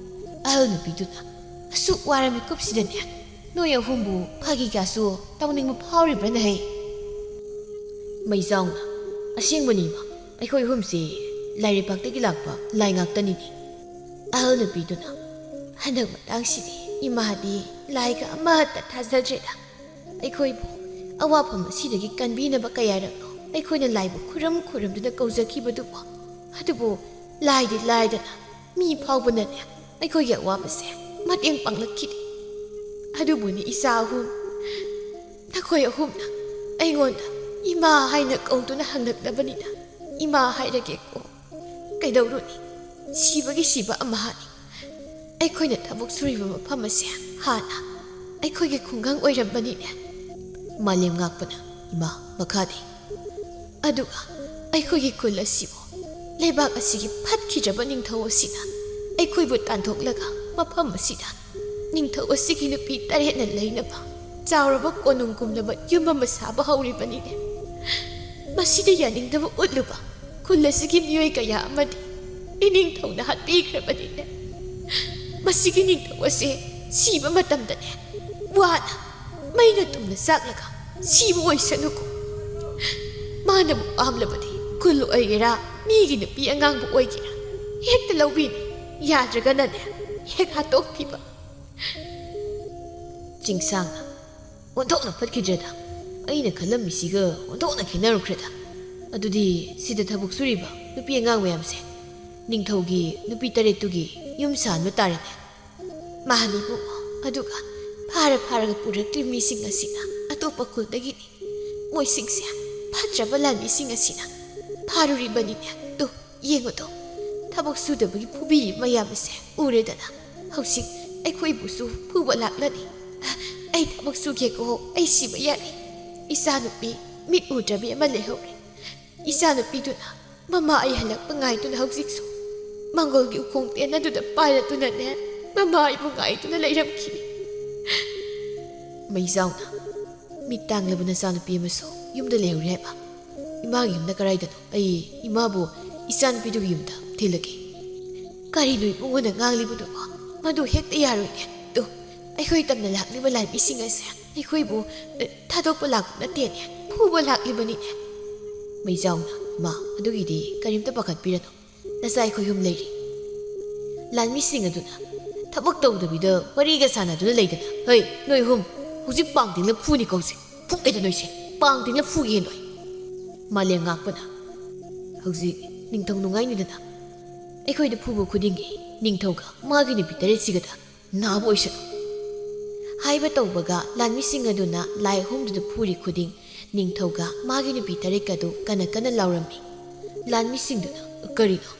ꯑꯍꯜ ꯅꯨꯄꯤꯗꯨꯅ, ꯑꯁꯨꯛ ꯋꯥꯔ ꯃꯤꯀꯨꯞꯁꯤꯗꯅꯦ ꯅꯣꯏ ꯑꯍꯨꯝꯕꯨ ꯐꯥꯒꯤ ꯀꯌꯥꯁꯨ ꯇꯧꯅꯤꯡꯕ ꯐꯥꯎꯔꯤꯕ꯭ꯔꯅꯦ ꯍꯩ? ꯃꯩꯖꯥꯎꯅ, ꯑꯁꯦꯡꯕꯅꯤ ꯏꯃꯥ, ꯑꯩꯈꯣꯏ ꯑꯍꯨꯝꯁꯤ ꯂꯥꯏꯔꯩꯄꯥꯛꯇꯒꯤ ꯂꯥꯛꯄ ꯂꯥꯏ ꯉꯥꯛꯇꯅꯤꯅꯦ꯫ ꯑꯍꯜ ꯅꯨꯄꯤꯗꯨꯅ, ꯍꯟꯗꯛ ꯃꯇꯥꯡꯁꯤꯗꯤ ꯏꯃꯥꯗꯤ ꯂꯥꯏꯒ ꯑꯃꯠꯇ ꯊꯥꯖꯗ꯭ꯔꯦꯗ꯫ ꯑꯩꯈꯣꯏꯕꯨ ꯑꯋꯥꯐꯝ ꯑꯁꯤꯗꯒꯤ ꯀꯟꯕꯤꯅꯕ ꯀꯌꯥꯔꯛꯅꯣ ꯑꯩꯈꯣꯏꯅ ꯂꯥꯏꯕꯨ ꯈꯨꯔꯨꯝ ꯈꯨꯔꯨꯝꯗꯨꯅ ꯀꯧꯖꯈꯤꯕꯗꯨꯕꯨ, ꯑꯗꯨꯕꯨ ꯂꯥꯏꯗꯤ ꯂꯥꯏꯗꯅ ꯃꯤ ꯐꯥꯎꯕꯅꯅꯦ ꯑꯩꯈꯣꯏꯒꯤ ꯑꯋꯥꯕꯁꯦ ꯃꯇꯦꯡ ꯄꯥꯡꯂꯛꯈꯤꯗꯦ꯫ ꯑꯗꯨꯕꯨꯅꯤ ꯏꯆꯥ ꯑꯍꯨꯝ, ꯅꯈꯣꯏ ꯑꯍꯨꯝꯅ ꯑꯩꯉꯣꯟꯗ ꯏꯃꯥ ꯍꯥꯏꯅ ꯀꯧꯗꯨꯅ ꯍꯪꯂꯛꯂꯕꯅꯤꯅ ꯏꯃꯥ ꯍꯥꯏꯔꯒꯦꯀꯣ꯫ ꯀꯩꯗꯧꯔꯨꯅꯤ, ꯁꯤꯕꯒꯤ ꯁꯤꯕ ꯑꯃꯍꯥꯅꯤ꯫ ꯑꯩꯈꯣꯏꯅ ꯊꯕꯛ ꯁꯨꯔꯤꯕ ꯃꯐꯝ ꯑꯁꯦ ꯍꯥꯟꯅ ꯑꯩꯈꯣꯏꯒꯤ ꯈꯨꯡꯒꯪ ꯑꯣꯏꯔꯝꯕꯅꯤꯅꯦ꯫ ꯃꯥꯂꯦꯝ ꯉꯥꯛꯄꯅ, ꯏꯃꯥ, ꯃꯈꯥꯗꯤ? ꯑꯗꯨꯒ ꯑꯩꯈꯣꯏꯒꯤ ꯈꯨꯜ ꯑꯁꯤꯕꯨ ꯂꯩꯕꯥꯛ ꯑꯁꯤꯒꯤ ꯐꯠꯈꯤꯗ꯭ꯔꯕ ꯅꯤꯡꯊꯧ ꯑꯁꯤꯅ ꯑꯩꯈꯣꯏꯕꯨ ꯇꯥꯟꯊꯣꯛꯂꯒ ꯃꯐꯝ ꯑꯁꯤꯗ ꯅꯤꯡꯊꯧ ꯑꯁꯤꯒꯤ ꯅꯨꯄꯤ ꯇꯔꯦꯠꯅ ꯂꯩꯅꯕ ꯆꯥꯎꯔꯕ ꯀꯣꯅꯨꯡꯒꯨꯝꯂꯕ ꯌꯨꯝ ꯑꯃ ꯁꯥꯕ ꯍꯧꯔꯤꯕꯅꯤꯅꯦ꯫ ꯃꯁꯤꯗ ꯌꯥꯅꯤꯡꯗꯕ ꯎꯠꯂꯨꯕ ꯈꯨꯜ ꯑꯁꯤꯒꯤ ꯃꯤꯑꯣꯏ ꯀꯌꯥ ꯑꯃꯗꯤ ꯏꯅꯤꯡꯊꯧꯅ ꯍꯥꯠꯄꯤꯈ꯭ꯔꯕꯅꯤꯅꯦ꯫ ꯃꯁꯤꯒꯤ ꯅꯤꯡꯊꯧ ꯑꯁꯦ ꯁꯤꯕ ꯃꯇꯝꯗꯅꯦ ꯋꯥꯅ ꯃꯩꯅ ꯇꯨꯝꯅ ꯆꯥꯛꯂꯒ ꯁꯤꯕ ꯑꯣꯏꯁꯅꯨꯀꯣ꯫ ꯃꯥꯅꯕꯨ ꯄꯥꯝꯂꯕꯗꯤ ꯈꯨꯜ ꯑꯣꯏꯒꯦꯔꯥ, ꯃꯤꯒꯤ ꯅꯨꯄꯤ ꯑꯉꯥꯡꯕꯨ ꯑꯣꯏꯒꯦꯔꯥ, ꯍꯦꯛꯇ ꯂꯧꯕꯤꯅꯤ꯫ ꯌꯥꯗ꯭ꯔꯒꯅꯅꯦ ꯍꯦꯛ ꯍꯥꯠꯇꯣꯛꯄꯤꯕ꯫ ꯆꯤꯡꯁꯥꯡꯅ, ꯑꯣꯟꯊꯣꯛꯅ ꯐꯠꯈꯤꯗ꯭ꯔꯦꯗ꯫ ꯑꯩꯅ ꯈꯜꯂꯝꯃꯤꯁꯤꯒ ꯑꯣꯟꯊꯣꯛꯅ ꯈꯦꯠꯅꯔꯨꯈ꯭ꯔꯦꯗ꯫ ꯑꯗꯨꯗꯤ ꯁꯤꯗ ꯊꯕꯛ ꯁꯨꯔꯤꯕ ꯅꯨꯄꯤ ꯑꯉꯥꯡ ꯃꯌꯥꯝꯁꯦ ꯅꯤꯡꯊꯧꯒꯤ ꯅꯨꯄꯤ ꯇꯔꯦꯠꯇꯨꯒꯤ ꯌꯨꯝ ꯁꯥꯍꯟꯕ ꯇꯥꯔꯦꯅꯦ꯫ ꯃꯥꯅꯤ ꯏꯕꯨꯡꯉꯣ, ꯑꯗꯨꯒ ꯐꯥꯔ ꯐꯥꯔꯒ ꯄꯨꯔꯛꯂꯤꯕ ꯃꯤꯁꯤꯡ ꯑꯁꯤꯅ ꯑꯇꯣꯞꯄ ꯈꯨꯜꯗꯒꯤꯅꯤ꯫ ꯃꯣꯏꯁꯤꯡꯁꯦ ꯐꯠꯇ꯭ꯔꯕ ꯂꯥꯟꯃꯤꯁꯤꯡ ꯑꯁꯤꯅ ꯐꯥꯔꯨꯔꯤꯕꯅꯤꯅꯦ꯫ ꯇꯨ, ꯌꯦꯡꯉꯨꯗꯣ, ꯊꯕꯛ ꯁꯨꯗꯕꯒꯤ ꯐꯨꯕꯤꯔꯤꯕ ꯃꯌꯥꯝ ꯑꯁꯦ ꯎꯔꯦꯗꯅ꯫ ꯍꯧꯖꯤꯛ ꯑꯩꯈꯣꯏꯕꯨꯁꯨ ꯐꯨꯕ ꯂꯥꯛꯂꯅꯤ꯫ ꯑꯩ ꯊꯕꯛ ꯁꯨꯒꯦꯀꯣ, ꯑꯩ ꯁꯤꯕ ꯌꯥꯅꯤ꯫ ꯏꯆꯥꯅꯨꯄꯤ ꯃꯤꯠ ꯎꯗ꯭ꯔꯕꯤ ꯑꯃ ꯂꯩꯍꯧꯔꯦ꯫ ꯏꯆꯥꯅꯨꯄꯤꯗꯨꯅ ꯃꯃꯥ ꯑꯩ ꯍꯜꯂꯛꯄ ꯉꯥꯏꯗꯨꯅ ꯍꯧꯖꯤꯛꯁꯨ ꯃꯥꯡꯒꯣꯜꯒꯤ ꯎꯈꯣꯡ ꯇꯦꯟ ꯑꯗꯨꯗ ꯄꯥꯏꯔꯗꯨꯅꯅꯦ, ꯃꯃꯥ ꯑꯩꯕꯨ ꯉꯥꯏꯗꯨꯅ ꯂꯩꯔꯝꯈꯤꯅꯤ꯫ ꯃꯩꯖꯥꯎꯅ, ꯃꯤꯠ ꯇꯥꯡꯂꯕ ꯅꯆꯥꯅꯨꯄꯤ ꯑꯃꯁꯨ ꯌꯨꯝꯗ ꯂꯩꯍꯧꯔꯦ ꯍꯥꯏꯕ? ꯏꯃꯥꯒꯤ ꯌꯨꯝꯗ ꯀꯗꯥꯏꯗꯅꯣ? ꯑꯩ ꯏꯃꯥꯕꯨ ꯏꯆꯥꯅꯨꯄꯤꯗꯨꯒꯤ ꯌꯨꯝꯗ ꯊꯤꯜꯂꯒꯦ꯫ ꯀꯔꯤꯅꯣ ꯏꯕꯨꯡꯉꯣꯅ ꯉꯥꯡꯂꯤꯕꯗꯨꯕꯣ? ꯃꯗꯨ ꯍꯦꯛꯇ ꯌꯥꯔꯣꯏꯅꯦ꯫ ꯇꯨ, ꯑꯩꯈꯣꯏ ꯇꯝꯅ ꯂꯥꯛꯂꯤꯕ ꯂꯥꯟꯃꯤꯁꯤꯡ ꯑꯁꯦ ꯑꯩꯈꯣꯏꯕꯨ, ꯑ, ꯊꯥꯗꯣꯛꯄ ꯂꯥꯛꯄ ꯅꯠꯇꯦꯅꯦ, ꯐꯨꯕ ꯂꯥꯛꯂꯤꯕꯅꯤꯅꯦ꯫ ꯃꯩꯖꯥꯎꯅ, ꯃꯥ, ꯑꯗꯨꯒꯤꯗꯤ ꯀꯔꯤꯝꯇ ꯄꯥꯈꯠꯄꯤꯔꯅꯨ꯫ ꯅꯆꯥ ꯑꯩꯈꯣꯏ ꯑꯍꯨꯝ ꯂꯩꯔꯤ꯫ ꯂꯥꯟꯃꯤꯁꯤꯡ ꯑꯗꯨꯅ ꯊꯕꯛ ꯇꯧꯗꯕꯤꯗ ꯋꯥꯔꯤꯒ ꯁꯥꯟꯅꯗꯨꯅ ꯂꯩꯗꯅ꯫ ꯍꯩ, ꯅꯣꯏ ꯑꯍꯨꯝ, ꯍꯧꯖꯤꯛ ꯄꯥꯡ ꯇꯤꯡꯂ ꯐꯨꯅꯤꯀꯣ ꯍꯧꯖꯤꯛ꯫ ꯐꯨꯒꯦꯗ ꯅꯣꯏꯁꯦ꯫ ꯄꯥꯡ ꯇꯤꯡꯂ ꯐꯨꯒꯦ ꯅꯣꯏ꯫ ꯃꯥꯂꯦꯝ ꯉꯥꯛꯄꯅ, ꯍꯧꯖꯤꯛ ꯅꯤꯡꯊꯧ ꯅꯨꯡꯉꯥꯏꯅꯤꯗꯅ꯫ ꯑꯩꯈꯣꯏꯗ ꯐꯨꯕ ꯈꯨꯗꯤꯡꯒꯤ ꯅꯤꯡꯊꯧꯒ ꯃꯥꯒꯤ ꯅꯨꯄꯤ ꯇꯔꯦꯠꯁꯤꯒꯗ ꯅꯥꯕ ꯑꯣꯏꯁꯅꯨ꯫ ꯍꯥꯏꯕ ꯇꯧꯕꯒ ꯂꯥꯟꯃꯤꯁꯤꯡ ꯑꯗꯨꯅ ꯂꯥꯏ ꯑꯍꯨꯝꯗꯨꯗ ꯐꯨꯔꯤ ꯈꯨꯗꯤꯡ ꯅꯤꯡꯊꯧꯒ ꯃꯥꯒꯤ ꯅꯨꯄꯤ ꯇꯔꯦꯠꯀ ꯑꯗꯨ ꯀꯟꯅ ꯀꯟꯅ ꯂꯥꯎꯔꯝꯃꯤ꯫ ꯂꯥꯟꯃꯤꯁꯤꯡꯗꯨꯅ, "ꯀꯔꯤꯅꯣ?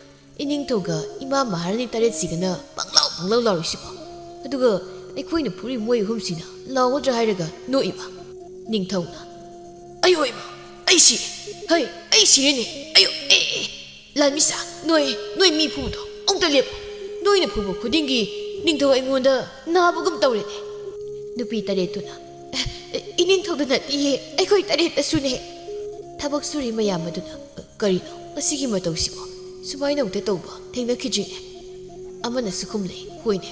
ꯏꯅꯤꯡꯊꯧꯒ ꯏꯃꯥ ꯃꯍꯥꯔꯥꯅꯤ ꯇꯔꯦꯠꯁꯤꯒꯅ ꯄꯪꯂꯥꯎ ꯄꯪꯂꯥꯎ ꯂꯥꯎꯔꯤꯁꯤꯕꯣ? ꯑꯗꯨꯒ ꯑꯩꯈꯣꯏꯅ ꯐꯨꯔꯤ ꯃꯣꯏ ꯑꯍꯨꯝꯁꯤꯅ ꯂꯥꯎꯒꯗ꯭ꯔꯥ ꯍꯥꯏꯔꯒ ꯅꯣꯛꯏꯕ?" ꯅꯤꯡꯊꯧꯅ, "ꯑꯌꯣ ꯏꯃꯥ, ꯑꯩ ꯁꯤꯔꯦ! ꯍꯩ, ꯑꯩ ꯁꯤꯔꯦꯅꯦ! ꯑꯌꯣ, ꯑꯦ, ꯑꯦ, ꯂꯥꯟꯃꯤꯁꯥ, ꯅꯣꯏ, ꯅꯣꯏ ꯃꯤ ꯐꯨꯕꯗꯣ ꯑꯃꯨꯛꯇ ꯂꯦꯞꯄꯣ꯫ ꯅꯣꯏꯅ ꯐꯨꯕ ꯈꯨꯗꯤꯡꯒꯤ ꯅꯤꯡꯊꯧ ꯑꯩꯉꯣꯟꯗ ꯅꯥꯕꯒꯨꯝ ꯇꯧꯔꯦꯅꯦ꯫" ꯅꯨꯄꯤ ꯇꯔꯦꯠꯇꯨꯅ, "ꯑꯦ, ꯑꯦ, ꯏꯅꯤꯡꯊꯧꯗ ꯅꯠꯇꯤꯌꯦ, ꯑꯩꯈꯣꯏ ꯇꯔꯦꯠꯇꯁꯨꯅꯦ꯫" ꯊꯕꯛ ꯁꯨꯔꯤ ꯃꯌꯥꯝ ꯑꯗꯨꯅ, "ꯀꯔꯤꯅꯣ ꯃꯁꯤꯒꯤ ꯃꯇꯧꯁꯤꯕꯣ? ꯁꯨꯃꯥꯏꯅ ꯑꯃꯨꯛꯇ ꯇꯧꯕ ꯊꯦꯡꯅꯈꯤꯗ꯭ꯔꯤꯅꯦ꯫" ꯑꯃꯅꯁꯨ ꯈꯨꯝꯂꯦ, "ꯍꯣꯏꯅꯦ,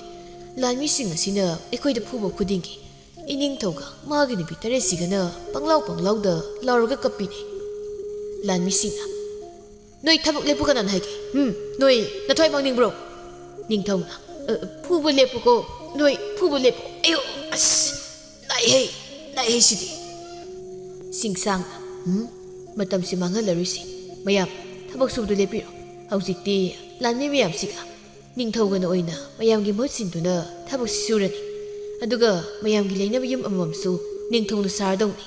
ꯂꯥꯟꯃꯤꯁꯤꯡ ꯑꯁꯤꯅ ꯑꯩꯈꯣꯏꯗ ꯐꯨꯕ ꯈꯨꯗꯤꯡꯒꯤ ꯏꯅꯤꯡꯊꯧꯒ ꯃꯥꯒꯤ ꯅꯨꯄꯤ ꯇꯔꯦꯠꯁꯤꯒꯅ ꯄꯪꯂꯥꯎ ꯄꯪꯂꯥꯎꯗ ꯂꯥꯎꯔꯒ ꯀꯞꯄꯤꯅꯦ꯫" ꯂꯥꯟꯃꯤꯁꯤꯡꯅ, "ꯅꯣꯏ ꯊꯕꯛ ꯂꯦꯞꯄꯨ ꯀꯅꯥꯅ ꯍꯥꯏꯒꯦ? ꯎꯝ, ꯅꯣꯏ ꯅꯊ꯭ꯋꯥꯏ ꯃꯥꯡꯅꯤꯡꯕ꯭ꯔꯣ?" ꯅꯤꯡꯊꯧꯅ, "ꯑ, ꯐꯨꯕ ꯂꯦꯞꯄꯨꯀꯣ, ꯅꯣꯏ ꯐꯨꯕ ꯂꯦꯞꯄꯨ꯫ ꯑꯌꯣ, ꯑꯁ, ꯅꯥꯏꯍꯦ, ꯅꯥꯏꯍꯦ ꯁꯤꯗꯤ꯫" ꯁꯤꯡꯁꯥꯡꯅ, "ꯎꯝ, ꯃꯇꯝꯁꯤ ꯃꯥꯡꯍꯜꯂꯔꯣꯏꯁꯤ꯫ ꯃꯌꯥꯝ, ꯊꯕꯛ ꯁꯨꯕꯗꯨ ꯂꯦꯞꯄꯤꯔꯣ꯫ ꯍꯧꯖꯤꯛꯇꯤ ꯂꯥꯟꯃꯤ ꯃꯌꯥꯝꯁꯤꯒ ꯅꯤꯡꯊꯧꯒꯅ ꯑꯣꯏꯅ ꯃꯌꯥꯝꯒꯤ ꯃꯍꯨꯠ ꯁꯤꯟꯗꯨꯅ ꯊꯕꯛꯁꯤ ꯁꯨꯔꯅꯤ꯫ ꯑꯗꯨꯒ ꯃꯌꯥꯝꯒꯤ ꯂꯩꯅꯕ ꯌꯨꯝ ꯑꯃꯃꯝꯁꯨ ꯅꯤꯡꯊꯧꯅ ꯁꯥꯔꯗꯧꯅꯤ꯫"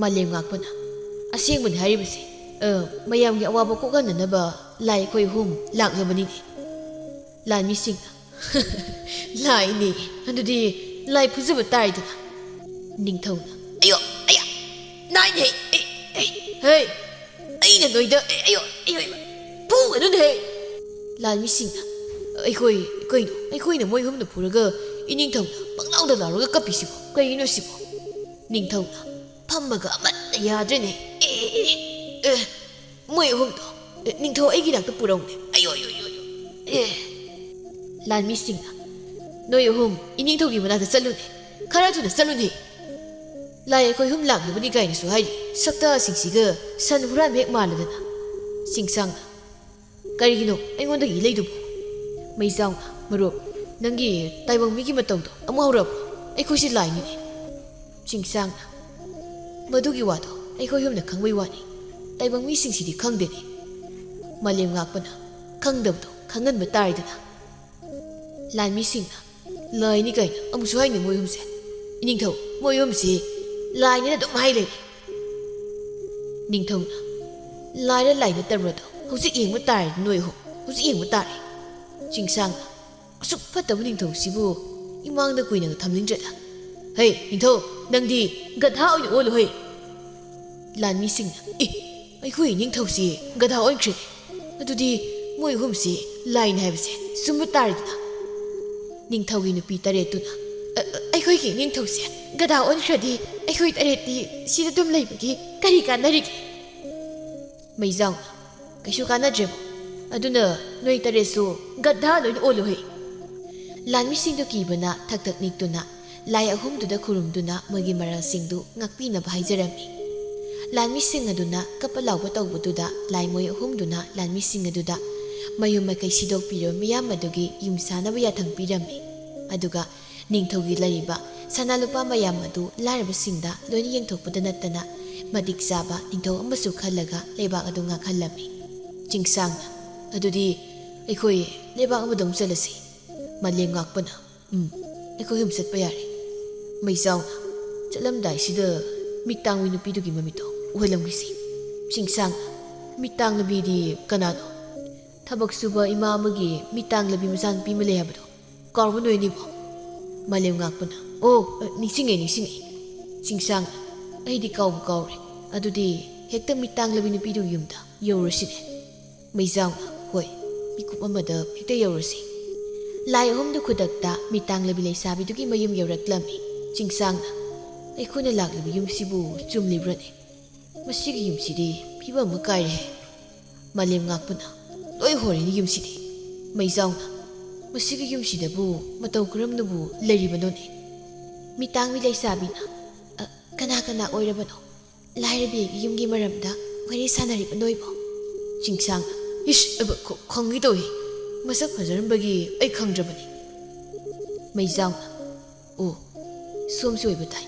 ꯃꯥꯂꯦꯝ ꯉꯥꯛꯄꯅ, "ꯑꯁꯦꯡꯕꯅꯤ ꯍꯥꯏꯔꯤꯕꯁꯦ꯫ ꯑ, ꯃꯌꯥꯝꯒꯤ ꯑꯋꯥꯕ ꯀꯣꯛꯍꯟꯅꯅꯕ ꯂꯥꯏ ꯑꯩꯈꯣꯏ ꯑꯍꯨꯝ ꯂꯥꯛꯂꯕꯅꯤꯅꯦ꯫" ꯂꯥꯟꯃꯤꯁꯤꯡꯅ, "ꯂꯥꯏꯅꯦ, ꯑꯗꯨꯗꯤ ꯂꯥꯏ ꯐꯨꯖꯕ ꯇꯥꯔꯦꯗꯅ꯫ ꯅꯤꯡꯊꯧꯅ, "ꯑꯌꯣ, ꯑꯌꯥ, ꯅꯥꯏꯅꯦ, ꯑꯩ, ꯑꯩ, ꯍꯦ, ꯑꯩꯅ ꯅꯣꯏꯗ, ꯑꯩ, ꯑꯌꯣ, ꯑꯌꯣ, ꯑꯌꯣ, ꯐꯨꯒꯅꯨꯅꯦ, ꯍꯦ!" ꯂꯥꯟꯃꯤꯁꯤꯡꯅ, "ꯑꯩꯈꯣꯏ, ꯀꯩꯅꯣ, ꯑꯩꯈꯣꯏꯅ ꯃꯣꯏ ꯑꯍꯨꯝꯗ ꯐꯨꯔꯒ ꯏꯅꯤꯡꯊꯧꯅ ꯄꯪꯂꯥꯎꯗ ꯂꯥꯎꯔꯒ ꯀꯞꯄꯤꯁꯤꯕꯣ ꯀꯩꯒꯤꯅꯣ ꯁꯤꯕꯣ?" ꯅꯤꯡꯊꯧꯅ, "ꯐꯝꯃꯒ ꯑꯃꯠꯇ ꯌꯥꯗ꯭ꯔꯦꯅꯦ꯫ ꯑꯦ, ꯑꯦ, ꯑꯦ, ꯑꯦ, ꯃꯣꯏ ꯑꯍꯨꯝꯗꯣ, ꯑꯦ, ꯅꯤꯡꯊꯧ ꯑꯩꯒꯤ ꯅꯥꯛꯇ ꯄꯨꯔꯛꯎꯅꯦ꯫ ꯑꯌꯣ, ꯑꯌꯣ, ꯑꯌꯣ, ꯑꯌꯣ꯫ ꯑꯦ꯫" ꯂꯥꯟꯃꯤꯁꯤꯡꯅ, "ꯅꯣꯏ ꯑꯍꯨꯝ ꯏꯅꯤꯡꯊꯧꯒꯤ ꯃꯅꯥꯛꯇ ꯆꯠꯂꯨꯅꯦ꯫ ꯈꯔ ꯊꯨꯅ ꯆꯠꯂꯨꯅꯦ꯫ ꯂꯥꯏ ꯑꯩꯈꯣꯏ ꯑꯍꯨꯝ ꯂꯥꯛꯅꯕꯅꯤ ꯀꯥꯏꯅꯁꯨ ꯍꯥꯏꯔꯤ꯫ ꯁꯛꯇꯥꯁꯤꯡꯁꯤꯒ ꯁꯟ ꯍꯨꯔꯥꯟꯕ ꯍꯦꯛ ꯃꯥꯜꯂꯗꯅ꯫" ꯆꯤꯡꯁꯥꯡꯅ, "ꯀꯔꯤꯒꯤꯅꯣ ꯑꯩꯉꯣꯟꯗꯒꯤ ꯏꯜꯂꯛꯏꯗꯨꯕꯣ?" ꯃꯩꯖꯥꯎꯅ, "ꯃꯔꯨꯞ, ꯅꯪꯒꯤ ꯇꯥꯏꯕꯪ ꯃꯤꯒꯤ ꯃꯇꯧꯗꯣ ꯑꯃꯨꯛ ꯍꯧꯔꯕ꯭ꯔꯣ? ꯑꯩꯈꯣꯏꯁꯦ ꯂꯥꯏꯅꯤꯅꯦ꯫" ꯆꯤꯡꯁꯥꯡꯅ, "ꯃꯗꯨꯒꯤ ꯋꯥꯗꯣ ꯑꯩꯈꯣꯏ ꯑꯍꯨꯝꯅ ꯈꯪꯕꯩ ꯋꯥꯅꯤ꯫ ꯇꯥꯏꯕꯪ ꯃꯤꯁꯤꯡꯁꯤꯗꯤ ꯈꯪꯗꯦꯅꯦ꯫" ꯃꯥꯂꯦꯝ ꯉꯥꯛꯄꯅ, "ꯈꯪꯗꯕꯗꯣ ꯈꯪꯍꯟꯕ ꯇꯥꯔꯦꯗꯅ꯫" ꯂꯥꯟꯃꯤꯁꯤꯡꯅ, "ꯂꯥꯏꯅꯤ ꯀꯥꯏꯅ ꯑꯃꯨꯛꯁꯨ ꯍꯥꯏꯅꯤ ꯃꯣꯏ ꯑꯍꯨꯝꯁꯦ꯫ ꯏꯅꯤꯡꯊꯧ, ꯃꯣꯏ ꯑꯍꯨꯝꯁꯤ ꯂꯥꯏꯅꯤꯅ ꯑꯗꯨꯝ ꯍꯥꯏ ꯂꯩꯔꯦ꯫" ꯅꯤꯡꯊꯧꯅ, "ꯂꯥꯏꯔ ꯂꯥꯏ ꯅꯠꯇꯕ꯭ꯔꯗꯣ ꯍꯧꯖꯤꯛ ꯌꯦꯡꯕ ꯇꯥꯔꯦ ꯅꯣꯏ ꯑꯍꯨꯝ, ꯍꯧꯖꯤꯛ ꯌꯦꯡꯕ ꯇꯥꯔꯦ꯫" ꯆꯤꯡꯁꯥꯡꯅ, "ꯑꯁꯨꯛ ꯐꯠꯇꯕ ꯅꯤꯡꯊꯧꯁꯤꯕꯨ ꯏꯃꯥꯡꯗ ꯀꯨꯏꯅꯒ ꯊꯝꯅꯤꯡꯗ꯭ꯔꯦꯗ꯫ ꯍꯩ, ꯅꯤꯡꯊꯧ, ꯅꯪꯗꯤ ꯒꯙꯥ ꯑꯣꯏꯅ ꯑꯣꯜꯂꯨ ꯍꯩ꯫" ꯂꯥꯟꯃꯤꯁꯤꯡꯅ, "ꯑꯦ, ꯑꯩꯈꯣꯏ ꯅꯤꯡꯊꯧꯁꯤ ꯒꯙꯥ ꯑꯣꯟꯈ꯭ꯔꯦ꯫ ꯑꯗꯨꯗꯤ ꯃꯣꯏ ꯑꯍꯨꯝꯁꯤ ꯂꯥꯏꯅꯤ ꯍꯥꯏꯕꯁꯦ ꯆꯨꯝꯕ ꯇꯥꯔꯦꯗꯅ꯫" ꯅꯤꯡꯊꯧꯒꯤ ꯅꯨꯄꯤ ꯇꯔꯦꯠꯇꯨꯅ, "ꯑ-, ꯑ-, ꯑꯩꯈꯣꯏꯒꯤ ꯅꯤꯡꯊꯧꯁꯦ ꯒꯙꯥ ꯑꯣꯟꯈ꯭ꯔꯗꯤ ꯑꯩꯈꯣꯏ ꯇꯔꯦꯠꯇꯤ ꯁꯤꯗ ꯑꯗꯨꯝ ꯂꯩꯕꯒꯤ ꯀꯔꯤ ꯀꯥꯟꯅꯔꯤꯒꯦ?" ꯃꯩꯖꯥꯎꯅ, "ꯀꯩꯁꯨ ꯀꯥꯟꯅꯗ꯭ꯔꯦꯕꯣ꯫ ꯑꯗꯨꯅ ꯅꯣꯏ ꯇꯔꯦꯠꯁꯨ ꯒꯙꯥ ꯂꯣꯏꯅ ꯑꯣꯜꯂꯨ ꯍꯩ꯫" ꯂꯥꯟꯃꯤꯁꯤꯡꯗꯨ ꯀꯤꯕꯅ ꯊꯛ ꯊꯛ ꯅꯤꯛꯇꯨꯅ ꯂꯥꯏ ꯑꯍꯨꯝꯗꯨꯗ ꯈꯨꯔꯨꯝꯗꯨꯅ ꯃꯣꯏꯒꯤ ꯃꯔꯜꯁꯤꯡꯗꯨ ꯉꯥꯛꯄꯤꯅꯕ ꯍꯥꯏꯖꯔꯝꯃꯤ꯫ ꯂꯥꯟꯃꯤꯁꯤꯡ ꯑꯗꯨꯅ ꯀꯞꯄ ꯂꯥꯎꯕ ꯇꯧꯕꯗꯨꯗ ꯂꯥꯏ ꯃꯣꯏ ꯑꯍꯨꯝꯗꯨꯅ ꯂꯥꯟꯃꯤꯁꯤꯡ ꯑꯗꯨꯗ ꯃꯌꯨꯝ ꯃꯀꯩ ꯁꯤꯗꯣꯛꯄꯤꯔꯕ ꯃꯤꯌꯥꯝ ꯑꯗꯨꯒꯤ ꯌꯨꯝ ꯁꯥꯅꯕ ꯌꯥꯊꯪ ꯄꯤꯔꯝꯃꯤ꯫ ꯑꯗꯨꯒ ꯅꯤꯡꯊꯧꯒꯤ ꯂꯩꯔꯤꯕ ꯁꯅꯥ ꯂꯨꯄꯥ ꯃꯌꯥꯝ ꯑꯗꯨ ꯂꯥꯏꯔꯕꯁꯤꯡꯗ ꯂꯣꯏꯅ ꯌꯦꯟꯊꯣꯛꯄꯗ ꯅꯠꯇꯅ ꯃꯇꯤꯛ ꯆꯥꯕ ꯅꯤꯡꯊꯧ ꯑꯃꯁꯨ ꯈꯜꯂꯒ ꯂꯩꯕꯥꯛ ꯑꯗꯨ ꯉꯥꯛꯍꯜꯂꯝꯃꯤ꯫ ꯆꯤꯡꯁꯥꯡꯅ, "ꯑꯗꯨꯗꯤ ꯑꯩꯈꯣꯏ ꯂꯩꯕꯥꯛ ꯑꯃꯗ ꯑꯃꯨꯛ ꯆꯠꯂꯁꯤ꯫" ꯃꯥꯂꯦꯝ ꯉꯥꯛꯄꯅ, "ꯎꯝ, ꯑꯩꯈꯣꯏ ꯑꯍꯨꯝ ꯆꯠꯄ ꯌꯥꯔꯦ꯫" ꯃꯩꯖꯥꯎꯅ, "ꯆꯠꯂꯝꯗꯥꯏꯁꯤꯗ ꯃꯤꯠ ꯇꯥꯡꯕꯤ ꯅꯨꯄꯤꯗꯨꯒꯤ ꯃꯃꯤꯠꯇꯣ ꯎꯍꯜꯂꯝꯒꯦꯁꯤ꯫" ꯆꯤꯡꯁꯥꯡꯅ, "ꯃꯤꯠ ꯇꯥꯡꯂꯕꯤꯗꯤ ꯀꯅꯥꯅꯣ?" "ꯊꯕꯛ ꯁꯨꯕ ꯏꯃꯥ ꯑꯃꯒꯤ ꯃꯤꯠ ꯇꯥꯡꯂꯕꯤ ꯃꯆꯥꯅꯨꯄꯤ ꯑꯃ ꯂꯩ ꯍꯥꯏꯕꯗꯣ ꯀꯥꯎꯔꯕ ꯅꯣꯏ ꯑꯅꯤꯕꯣ?" ꯃꯥꯂꯦꯝ ꯉꯥꯛꯄꯅ, "ꯑꯣ, ꯑ, ꯅꯤꯡꯁꯤꯡꯉꯦ, ꯅꯤꯡꯁꯤꯡꯉꯦ꯫" ꯆꯤꯡꯁꯥꯡꯅ, "ꯑꯩꯗꯤ ꯀꯥꯎꯕꯨ ꯀꯥꯎꯔꯦ꯫ ꯑꯗꯨꯗꯤ ꯍꯦꯛꯇ ꯃꯤꯠ ꯇꯥꯡꯂꯕꯤ ꯅꯨꯄꯤꯗꯨꯒꯤ ꯌꯨꯝꯗ ꯌꯧꯔꯁꯤꯅꯦ꯫" ꯃꯩꯖꯥꯎꯅ, "ꯍꯣꯏ, ꯃꯤꯀꯨꯞ ꯑꯃꯗ ꯍꯦꯛꯇ ꯌꯧꯔꯁꯤ꯫" ꯂꯥꯏ ꯑꯍꯨꯝꯗꯨ ꯈꯨꯗꯛꯇ ꯃꯤꯠ ꯇꯥꯡꯂꯕꯤ ꯂꯩꯁꯥꯕꯤꯗꯨꯒꯤ ꯃꯌꯨꯝ ꯌꯧꯔꯛꯂꯝꯃꯤ꯫ ꯆꯤꯡꯁꯥꯡꯅ, "ꯑꯩꯈꯣꯏꯅ ꯂꯥꯛꯂꯤꯕ ꯌꯨꯝꯁꯤꯕꯨ ꯆꯨꯝꯂꯤꯕ꯭ꯔꯅꯦ? ꯃꯁꯤꯒꯤ ꯌꯨꯝꯁꯤꯗꯤ ꯐꯤꯕꯝ ꯑꯃ ꯀꯥꯏꯔꯦꯍꯦ꯫" ꯃꯥꯂꯦꯝ ꯉꯥꯛꯄꯅ, "ꯂꯣꯏ ꯍꯣꯔꯦꯅꯦ ꯌꯨꯝꯁꯤꯗꯤ꯫" ꯃꯩꯖꯥꯎꯅ, "ꯃꯁꯤꯒꯤ ꯌꯨꯝꯁꯤꯗꯕꯨ ꯃꯇꯧ ꯀꯔꯝꯅꯕꯨ ꯂꯩꯔꯤꯕꯅꯣꯅꯦ?" ꯃꯤꯇꯥꯡꯕꯤ ꯂꯩꯁꯥꯕꯤꯅ, "ꯑ, ꯀꯅꯥ ꯀꯅꯥ ꯑꯣꯏꯔꯕꯅꯣ? ꯂꯥꯏꯔꯕꯤꯒꯤ ꯌꯨꯝꯒꯤ ꯃꯔꯝꯗ ꯋꯥꯔꯤ ꯁꯥꯟꯅꯔꯤꯕ ꯅꯣꯏꯕꯣ?" ꯆꯤꯡꯁꯥꯡꯅ, "ꯏꯁ, ꯑꯕ, ꯈ-, ꯈꯪꯒꯦ ꯇꯧꯏ꯫ ꯃꯁꯛ ꯐꯖꯔꯝꯕꯒꯤ ꯑꯩ ꯈꯪꯗ꯭ꯔꯕꯅꯤ꯫" ꯃꯩꯖꯥꯎꯅ, "ꯑꯣ, ꯁꯣꯝꯁꯨ ꯑꯣꯏꯕ ꯇꯥꯏ꯫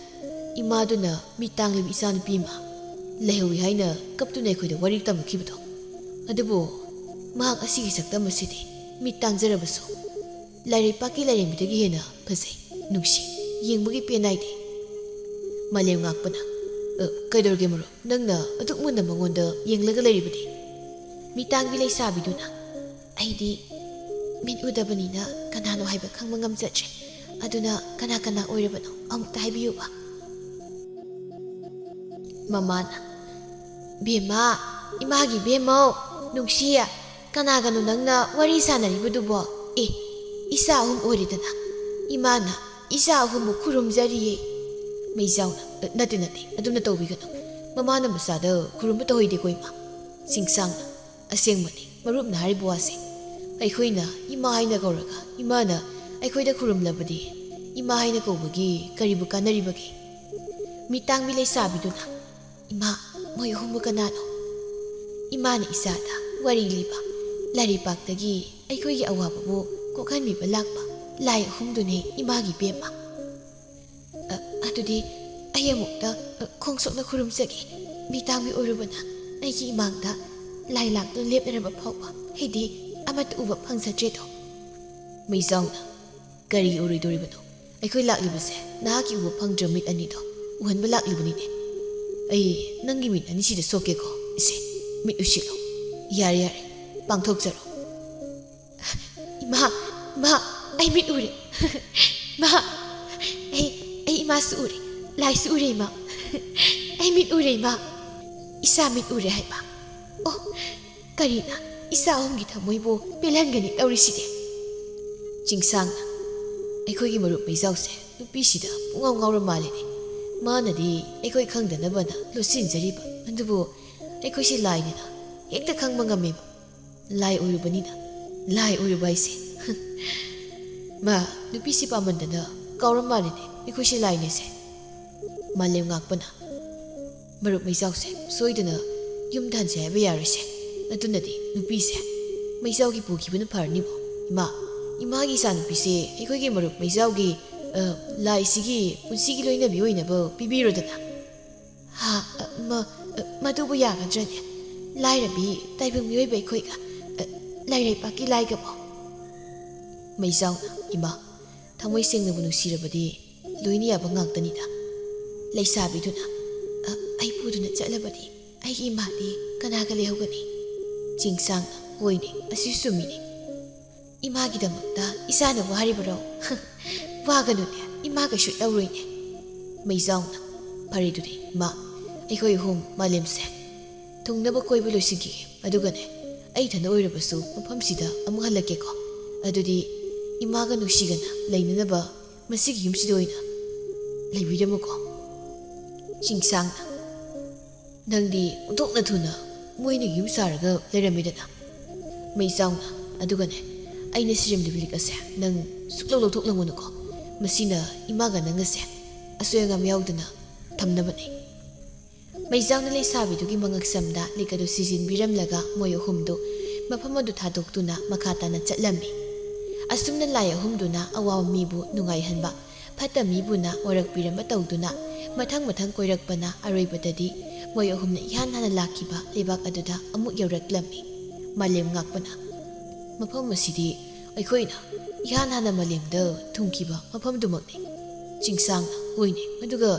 ꯏꯃꯥꯗꯨꯅ ꯃꯤꯠ ꯇꯥꯡꯂꯤꯕ ꯏꯆꯥꯅꯨꯄꯤ ꯑꯃ ꯂꯩꯍꯧꯏ ꯍꯥꯏꯅ ꯀꯞꯇꯨꯅ ꯑꯩꯈꯣꯏꯗ ꯋꯥꯔꯤ ꯇꯝꯃꯛꯈꯤꯕꯗꯣ꯫ ꯑꯗꯨꯕꯨ ꯃꯍꯥꯛ ꯑꯁꯤꯒꯤ ꯁꯛꯇꯝ ꯑꯁꯤꯗꯤ ꯃꯤꯠ ꯇꯥꯡꯖꯔꯕꯁꯨ ꯂꯥꯏꯔꯩꯄꯥꯛꯀꯤ ꯂꯥꯏꯔꯦꯝꯕꯤꯗꯒꯤ ꯍꯦꯟꯅ ꯐꯖꯩ, ꯅꯨꯡꯁꯤ, ꯌꯦꯡꯕꯒꯤ ꯄꯦꯟ ꯅꯥꯏꯗꯦ꯫" ꯃꯥꯂꯦꯝ ꯉꯥꯛꯄꯅ, "ꯑ, ꯀꯩꯗꯧꯔꯒꯦ ꯃꯔꯨꯞ? ꯅꯪꯅ ꯑꯗꯨꯛ ꯃꯨꯟꯅ ꯃꯉꯣꯟꯗ ꯌꯦꯡꯂꯒ ꯂꯩꯔꯤꯕꯗꯤ?" ꯃꯤꯇꯥꯡꯕꯤ ꯂꯩꯁꯥꯕꯤꯗꯨꯅ, "ꯑꯩꯗꯤ ꯃꯤꯠ ꯎꯗꯕꯅꯤꯅ ꯀꯅꯥꯅꯣ ꯍꯥꯏꯕ ꯈꯪꯕ ꯉꯝꯖꯗ꯭ꯔꯦ꯫ ꯑꯗꯨꯅ ꯀꯅꯥ ꯀꯅꯥ ꯑꯣꯏꯔꯕꯅꯣ ꯑꯃꯨꯛꯇ ꯍꯥꯏꯕꯤꯌꯨꯕ꯫" ꯃꯃꯥꯅ, "ꯕꯦꯝꯃ, ꯏꯃꯥꯒꯤ ꯕꯦꯝꯃꯧ, ꯅꯨꯡꯁꯤ, ꯀꯅꯥꯒꯅꯣ ꯅꯪꯅ ꯋꯥꯔꯤ ꯁꯥꯟꯅꯔꯤꯕꯗꯨꯕꯣ? ꯑꯦ, ꯏꯆꯥ ꯑꯍꯨꯝ ꯑꯣꯏꯔꯦꯗꯅ꯫ ꯏꯃꯥꯅ ꯏꯆꯥ ꯑꯍꯨꯝꯕꯨ ꯈꯨꯔꯨꯝꯖꯔꯤꯌꯦ꯫" ꯃꯩꯖꯥꯎꯅ, "ꯅꯠꯇꯦ, ꯅꯠꯇꯦ, ꯑꯗꯨꯝꯅ ꯇꯧꯕꯤꯒꯅꯨ꯫ ꯃꯃꯥꯅ ꯃꯆꯥꯗ ꯈꯨꯔꯨꯝꯕ ꯇꯧꯍꯩꯗꯦꯀꯣ, ꯏꯃꯥ꯫" ꯆꯤꯡꯁꯥꯡꯅ, "ꯑꯁꯦꯡꯕꯅꯤ, ꯃꯔꯨꯞꯅ ꯍꯥꯏꯔꯤꯕ ꯋꯥꯁꯦ꯫ ꯑꯩꯈꯣꯏꯅ ꯏꯃꯥ ꯍꯥꯏꯅ ꯀꯧꯔꯒ ꯏꯃꯥꯅ ꯑꯩꯈꯣꯏꯗ ꯈꯨꯔꯨꯝꯂꯕꯗꯤ ꯏꯃꯥ ꯍꯥꯏꯅ ꯀꯧꯕꯒꯤ ꯀꯔꯤꯕꯨ ꯀꯥꯟꯅꯔꯤꯕꯒꯦ?" ꯃꯤꯇꯥꯡꯕꯤ ꯂꯩꯁꯥꯕꯤꯗꯨꯅ, "ꯏꯃꯥ, ꯃꯣꯏ ꯑꯍꯨꯝꯕꯨ ꯀꯅꯥꯅꯣ?" "ꯏꯃꯥꯅ ꯏꯆꯥꯗ ꯋꯥꯔꯤ ꯂꯤꯕ, ꯂꯥꯏꯔꯩꯄꯥꯛꯇꯒꯤ ꯑꯩꯈꯣꯏꯒꯤ ꯑꯋꯥꯕꯕꯨ ꯀꯣꯛꯍꯟꯕꯤꯕ ꯂꯥꯛꯄ ꯂꯥꯏ ꯑꯍꯨꯝꯗꯨꯅꯦ ꯏꯃꯥꯒꯤ ꯕꯦꯝꯃ꯫" "ꯑ, ꯑꯗꯨꯗꯤ ꯑꯩ ꯑꯃꯨꯛꯇ, ꯑ, ꯈꯣꯡꯁꯣꯛꯅ ꯈꯨꯔꯨꯝꯖꯒꯦ꯫ ꯃꯤꯇꯥꯡꯕꯤ ꯑꯣꯏꯔꯨꯕꯅ ꯑꯩꯒꯤ ꯏꯃꯥꯡꯗ ꯂꯥꯏ ꯂꯥꯛꯇꯨꯅ ꯂꯦꯞꯅꯔꯕ ꯐꯥꯎꯕ ꯑꯩꯗꯤ ꯑꯃꯠꯇ ꯎꯕ ꯐꯪꯖꯗ꯭ꯔꯦꯗꯣ꯫" ꯃꯩꯖꯥꯎꯅ, "ꯀꯔꯤ ꯎꯔꯣꯏꯗꯣꯔꯤꯕꯅꯣ? ꯑꯩꯈꯣꯏ ꯂꯥꯛꯂꯤꯕꯁꯦ ꯅꯍꯥꯛꯀꯤ ꯎꯕ ꯐꯪꯗ꯭ꯔꯕ ꯃꯤꯠ ꯑꯅꯤꯗꯣ ꯎꯍꯟꯕ ꯂꯥꯛꯂꯤꯕꯅꯤꯅꯦ꯫ ꯑꯩ ꯅꯪꯒꯤ ꯃꯤꯠ ꯑꯅꯤꯁꯤꯗ ꯁꯣꯛꯀꯦꯀꯣ꯫ ꯏꯁꯦ, ꯃꯤꯠ ꯎꯏꯁꯤꯜꯂꯣ꯫ ꯌꯥꯔꯦ, ꯌꯥꯔꯦ, ꯄꯥꯡꯊꯣꯛꯆꯔꯣ꯫" "ꯏꯃꯥ, ꯏꯃꯥ, ꯑꯩ ꯃꯤꯠ ꯎꯔꯦ꯫" ꯏꯃꯥ, ꯑꯩ, ꯑꯩ ꯏꯃꯥꯁꯨ ꯎꯔꯦ, ꯂꯥꯏꯁꯨ ꯎꯔꯦ ꯏꯃꯥ꯫ ꯑꯩ ꯃꯤꯠ ꯎꯔꯦ ꯏꯃꯥ, ꯏꯆꯥ ꯃꯤꯠ ꯎꯔꯦ ꯍꯥꯏꯕ꯫ ꯑꯣ, ꯀꯔꯤꯅ ꯏꯆꯥ ꯑꯍꯨꯝꯒꯤ ꯊꯃꯣꯏꯕꯨ ꯄꯦꯜꯍꯟꯒꯅꯤ ꯇꯧꯔꯤꯁꯤꯗꯤ? ꯆꯤꯡꯁꯥꯡꯅ, ꯑꯩꯈꯣꯏꯒꯤ ꯃꯔꯨꯞ ꯃꯩꯖꯥꯎꯁꯦ ꯅꯨꯄꯤꯁꯤꯗ ꯄꯨꯡꯉꯥꯎ ꯉꯥꯎꯔ ꯃꯥꯜꯂꯤꯅꯦ꯫ ꯃꯥꯅꯗꯤ ꯑꯩꯈꯣꯏ ꯈꯪꯗꯅꯕꯅ ꯂꯣꯠꯁꯤꯟꯖꯔꯤꯕ, ꯑꯗꯨꯕꯨ ꯑꯩꯈꯣꯏꯁꯤ ꯂꯥꯏꯅꯤꯅ ꯍꯦꯛꯇ ꯈꯪꯕ ꯉꯝꯃꯦꯕ꯫ ꯂꯥꯏ ꯑꯣꯏꯔꯨꯕꯅꯤꯅ, ꯂꯥꯏ ꯑꯣꯏꯔꯨꯕ ꯍꯥꯏꯁꯦ꯫ ꯃꯥ, ꯅꯨꯄꯤꯁꯤ ꯄꯥꯝꯃꯟꯗꯅ ꯀꯥꯎꯔ ꯃꯥꯜꯂꯤꯅꯦ ꯑꯩꯈꯣꯏꯁꯤ ꯂꯥꯏꯅꯦꯁꯦ꯫ ꯃꯥꯂꯦꯝ ꯉꯥꯛꯄꯅ, ꯃꯔꯨꯞ ꯃꯩꯖꯥꯎꯁꯦ ꯁꯣꯏꯗꯅ ꯌꯨꯝꯗ ꯍꯟꯁꯦ ꯍꯥꯏꯕ ꯌꯥꯔꯣꯏꯁꯦ꯫ ꯑꯗꯨꯅꯗꯤ ꯅꯨꯄꯤꯁꯦ ꯃꯩꯖꯥꯎꯒꯤ ꯄꯨꯈꯤꯕꯅ ꯐꯔꯅꯤꯕꯣ꯫ ꯏꯃꯥ, ꯏꯃꯥꯒꯤ ꯏꯆꯥꯅꯨꯄꯤꯁꯦ ꯑꯩꯈꯣꯏꯒꯤ ꯃꯔꯨꯞ ꯃꯩꯖꯥꯎꯒꯤ, ꯑ, ꯂꯥꯏꯁꯤꯒꯤ ꯄꯨꯟꯁꯤꯒꯤ ꯂꯣꯏꯅꯕꯤ ꯑꯣꯏꯅꯕ ꯄꯤꯕꯤꯔꯣꯗꯅ꯫ ꯍꯥ, ꯑ, ꯃ-, ꯑ, ꯃꯗꯨꯕꯨ ꯌꯥꯒꯗ꯭ꯔꯅꯦ? ꯂꯥꯏꯔꯕꯤ ꯇꯥꯏꯕꯪ ꯃꯤꯑꯣꯏꯕ ꯑꯩꯈꯣꯏꯒ, ꯑ, ꯂꯥꯏꯔꯩꯄꯥꯛꯀꯤ ꯂꯥꯏꯒꯕꯣ? ꯃꯩꯖꯥꯎꯅ, ꯏꯃꯥ, ꯊꯃꯣꯏ ꯁꯦꯡꯅꯕꯨ ꯅꯨꯡꯁꯤꯔꯕꯗꯤ ꯂꯣꯏꯅ ꯌꯥꯕ ꯉꯥꯛꯇꯅꯤꯗ꯫ ꯂꯩꯁꯥꯕꯤꯗꯨꯅ, "ꯑ, ꯑꯩ ꯄꯨꯗꯨꯅ ꯆꯠꯂꯕꯗꯤ ꯑꯩꯒꯤ ꯏꯃꯥꯗꯤ ꯀꯅꯥꯒ ꯂꯩꯍꯧꯒꯅꯤ?" ꯆꯤꯡꯁꯥꯡꯅ, "ꯍꯣꯏꯅꯦ, ꯑꯁꯤ ꯆꯨꯝꯃꯤꯅꯦ꯫ ꯏꯃꯥꯒꯤꯗꯃꯛꯇ ꯏꯆꯥꯅ ꯋꯥꯔꯤꯕꯔꯣ? ꯋꯥꯒꯅꯨꯅꯦ, ꯏꯃꯥ ꯀꯩꯁꯨ ꯇꯧꯔꯣꯏꯅꯦ꯫" ꯃꯩꯖꯥꯎꯅ, "ꯐꯔꯦꯗꯨꯗꯤ ꯏꯃꯥ, ꯑꯩꯈꯣꯏ ꯑꯍꯨꯝ ꯃꯥꯂꯦꯝꯁꯦ ꯊꯨꯡꯅꯕ ꯀꯣꯏꯕ ꯂꯣꯏꯁꯤꯟꯈꯤꯒꯦ꯫ ꯑꯗꯨꯒꯅꯦ, ꯑꯩ ꯏꯊꯟꯗ ꯑꯣꯏꯔꯕꯁꯨ ꯃꯐꯝꯁꯤꯗ ꯑꯃꯨꯛ ꯍꯜꯂꯛꯀꯦꯀꯣ꯫ ꯑꯗꯨꯗꯤ ꯏꯃꯥꯒ ꯅꯨꯡꯁꯤꯒꯅ ꯂꯩꯅꯅꯕ ꯃꯁꯤꯒꯤ ꯌꯨꯝꯁꯤꯗ ꯑꯣꯏꯅ ꯂꯩꯕꯤꯔꯝꯃꯨꯀꯣ꯫" ꯆꯤꯡꯁꯥꯡꯅ, "ꯅꯪꯗꯤ ꯑꯣꯟꯊꯣꯛꯅ ꯊꯨꯅ ꯃꯣꯏꯅ ꯌꯨꯝ ꯁꯥꯔꯒ ꯂꯩꯔꯝꯃꯤꯗꯅ꯫" ꯃꯩꯆꯥꯎꯅ, "ꯑꯗꯨꯒꯅꯦ, ꯑꯩꯅ ꯁꯤꯔꯝꯂꯤꯕ ꯂꯤꯛ ꯑꯁꯦ ꯅꯪ ꯁꯨꯛꯂꯧ ꯂꯧꯊꯣꯛꯂꯝꯒꯅꯨꯀꯣ꯫ ꯃꯁꯤꯅ ꯏꯃꯥꯒ ꯅꯪꯒꯁꯦ ꯑꯁꯣꯏ ꯑꯉꯥꯝ ꯌꯥꯎꯗꯅ ꯊꯝꯅꯕꯅꯦ꯫" ꯃꯩꯆꯥꯎꯅ ꯂꯩꯁꯥꯕꯤꯗꯨꯒꯤ ꯃꯉꯛꯁꯝꯗ ꯂꯤꯛ ꯑꯗꯨ ꯁꯤꯖꯤꯟꯕꯤꯔꯝꯂꯒ ꯃꯣꯏ ꯑꯍꯨꯝꯗꯨ ꯃꯐꯝ ꯑꯗꯨ ꯊꯥꯗꯣꯛꯇꯨꯅ ꯃꯈꯥ ꯇꯥꯅ ꯆꯠꯂꯝꯃꯤ꯫ ꯑꯁꯨꯝꯅ ꯂꯥꯏ ꯑꯍꯨꯝꯗꯨꯅ ꯑꯋꯥꯕ ꯃꯤꯕꯨ ꯅꯨꯡꯉꯥꯏꯍꯟꯕ, ꯐꯠꯇ ꯃꯤꯕꯨꯅ ꯋꯥꯔꯛꯄꯤꯔꯝꯕ ꯇꯧꯗꯨꯅ ꯃꯊꯪ ꯃꯊꯪ ꯀꯣꯏꯔꯛꯄꯅ ꯑꯔꯣꯏꯕꯗꯗꯤ ꯃꯣꯏ ꯑꯍꯨꯝꯅ ꯏꯍꯥꯟ ꯍꯥꯟꯅ ꯂꯥꯛꯈꯤꯕ ꯂꯩꯕꯥꯛ ꯑꯗꯨꯗ ꯑꯃꯨꯛ ꯌꯧꯔꯛꯂꯝꯃꯤ꯫ ꯃꯥꯂꯦꯝ ꯉꯥꯛꯄꯅ, "ꯃꯐꯝ ꯑꯁꯤꯗꯤ ꯑꯩꯈꯣꯏꯅ ꯏꯍꯥꯟ ꯍꯥꯟꯅ ꯃꯥꯂꯦꯝꯗ ꯊꯨꯡꯈꯤꯕ ꯃꯐꯝꯗꯨꯃꯛꯅꯤ꯫" ꯆꯤꯡꯁꯥꯡꯅ, "ꯍꯣꯏꯅꯦ, ꯑꯗꯨꯒ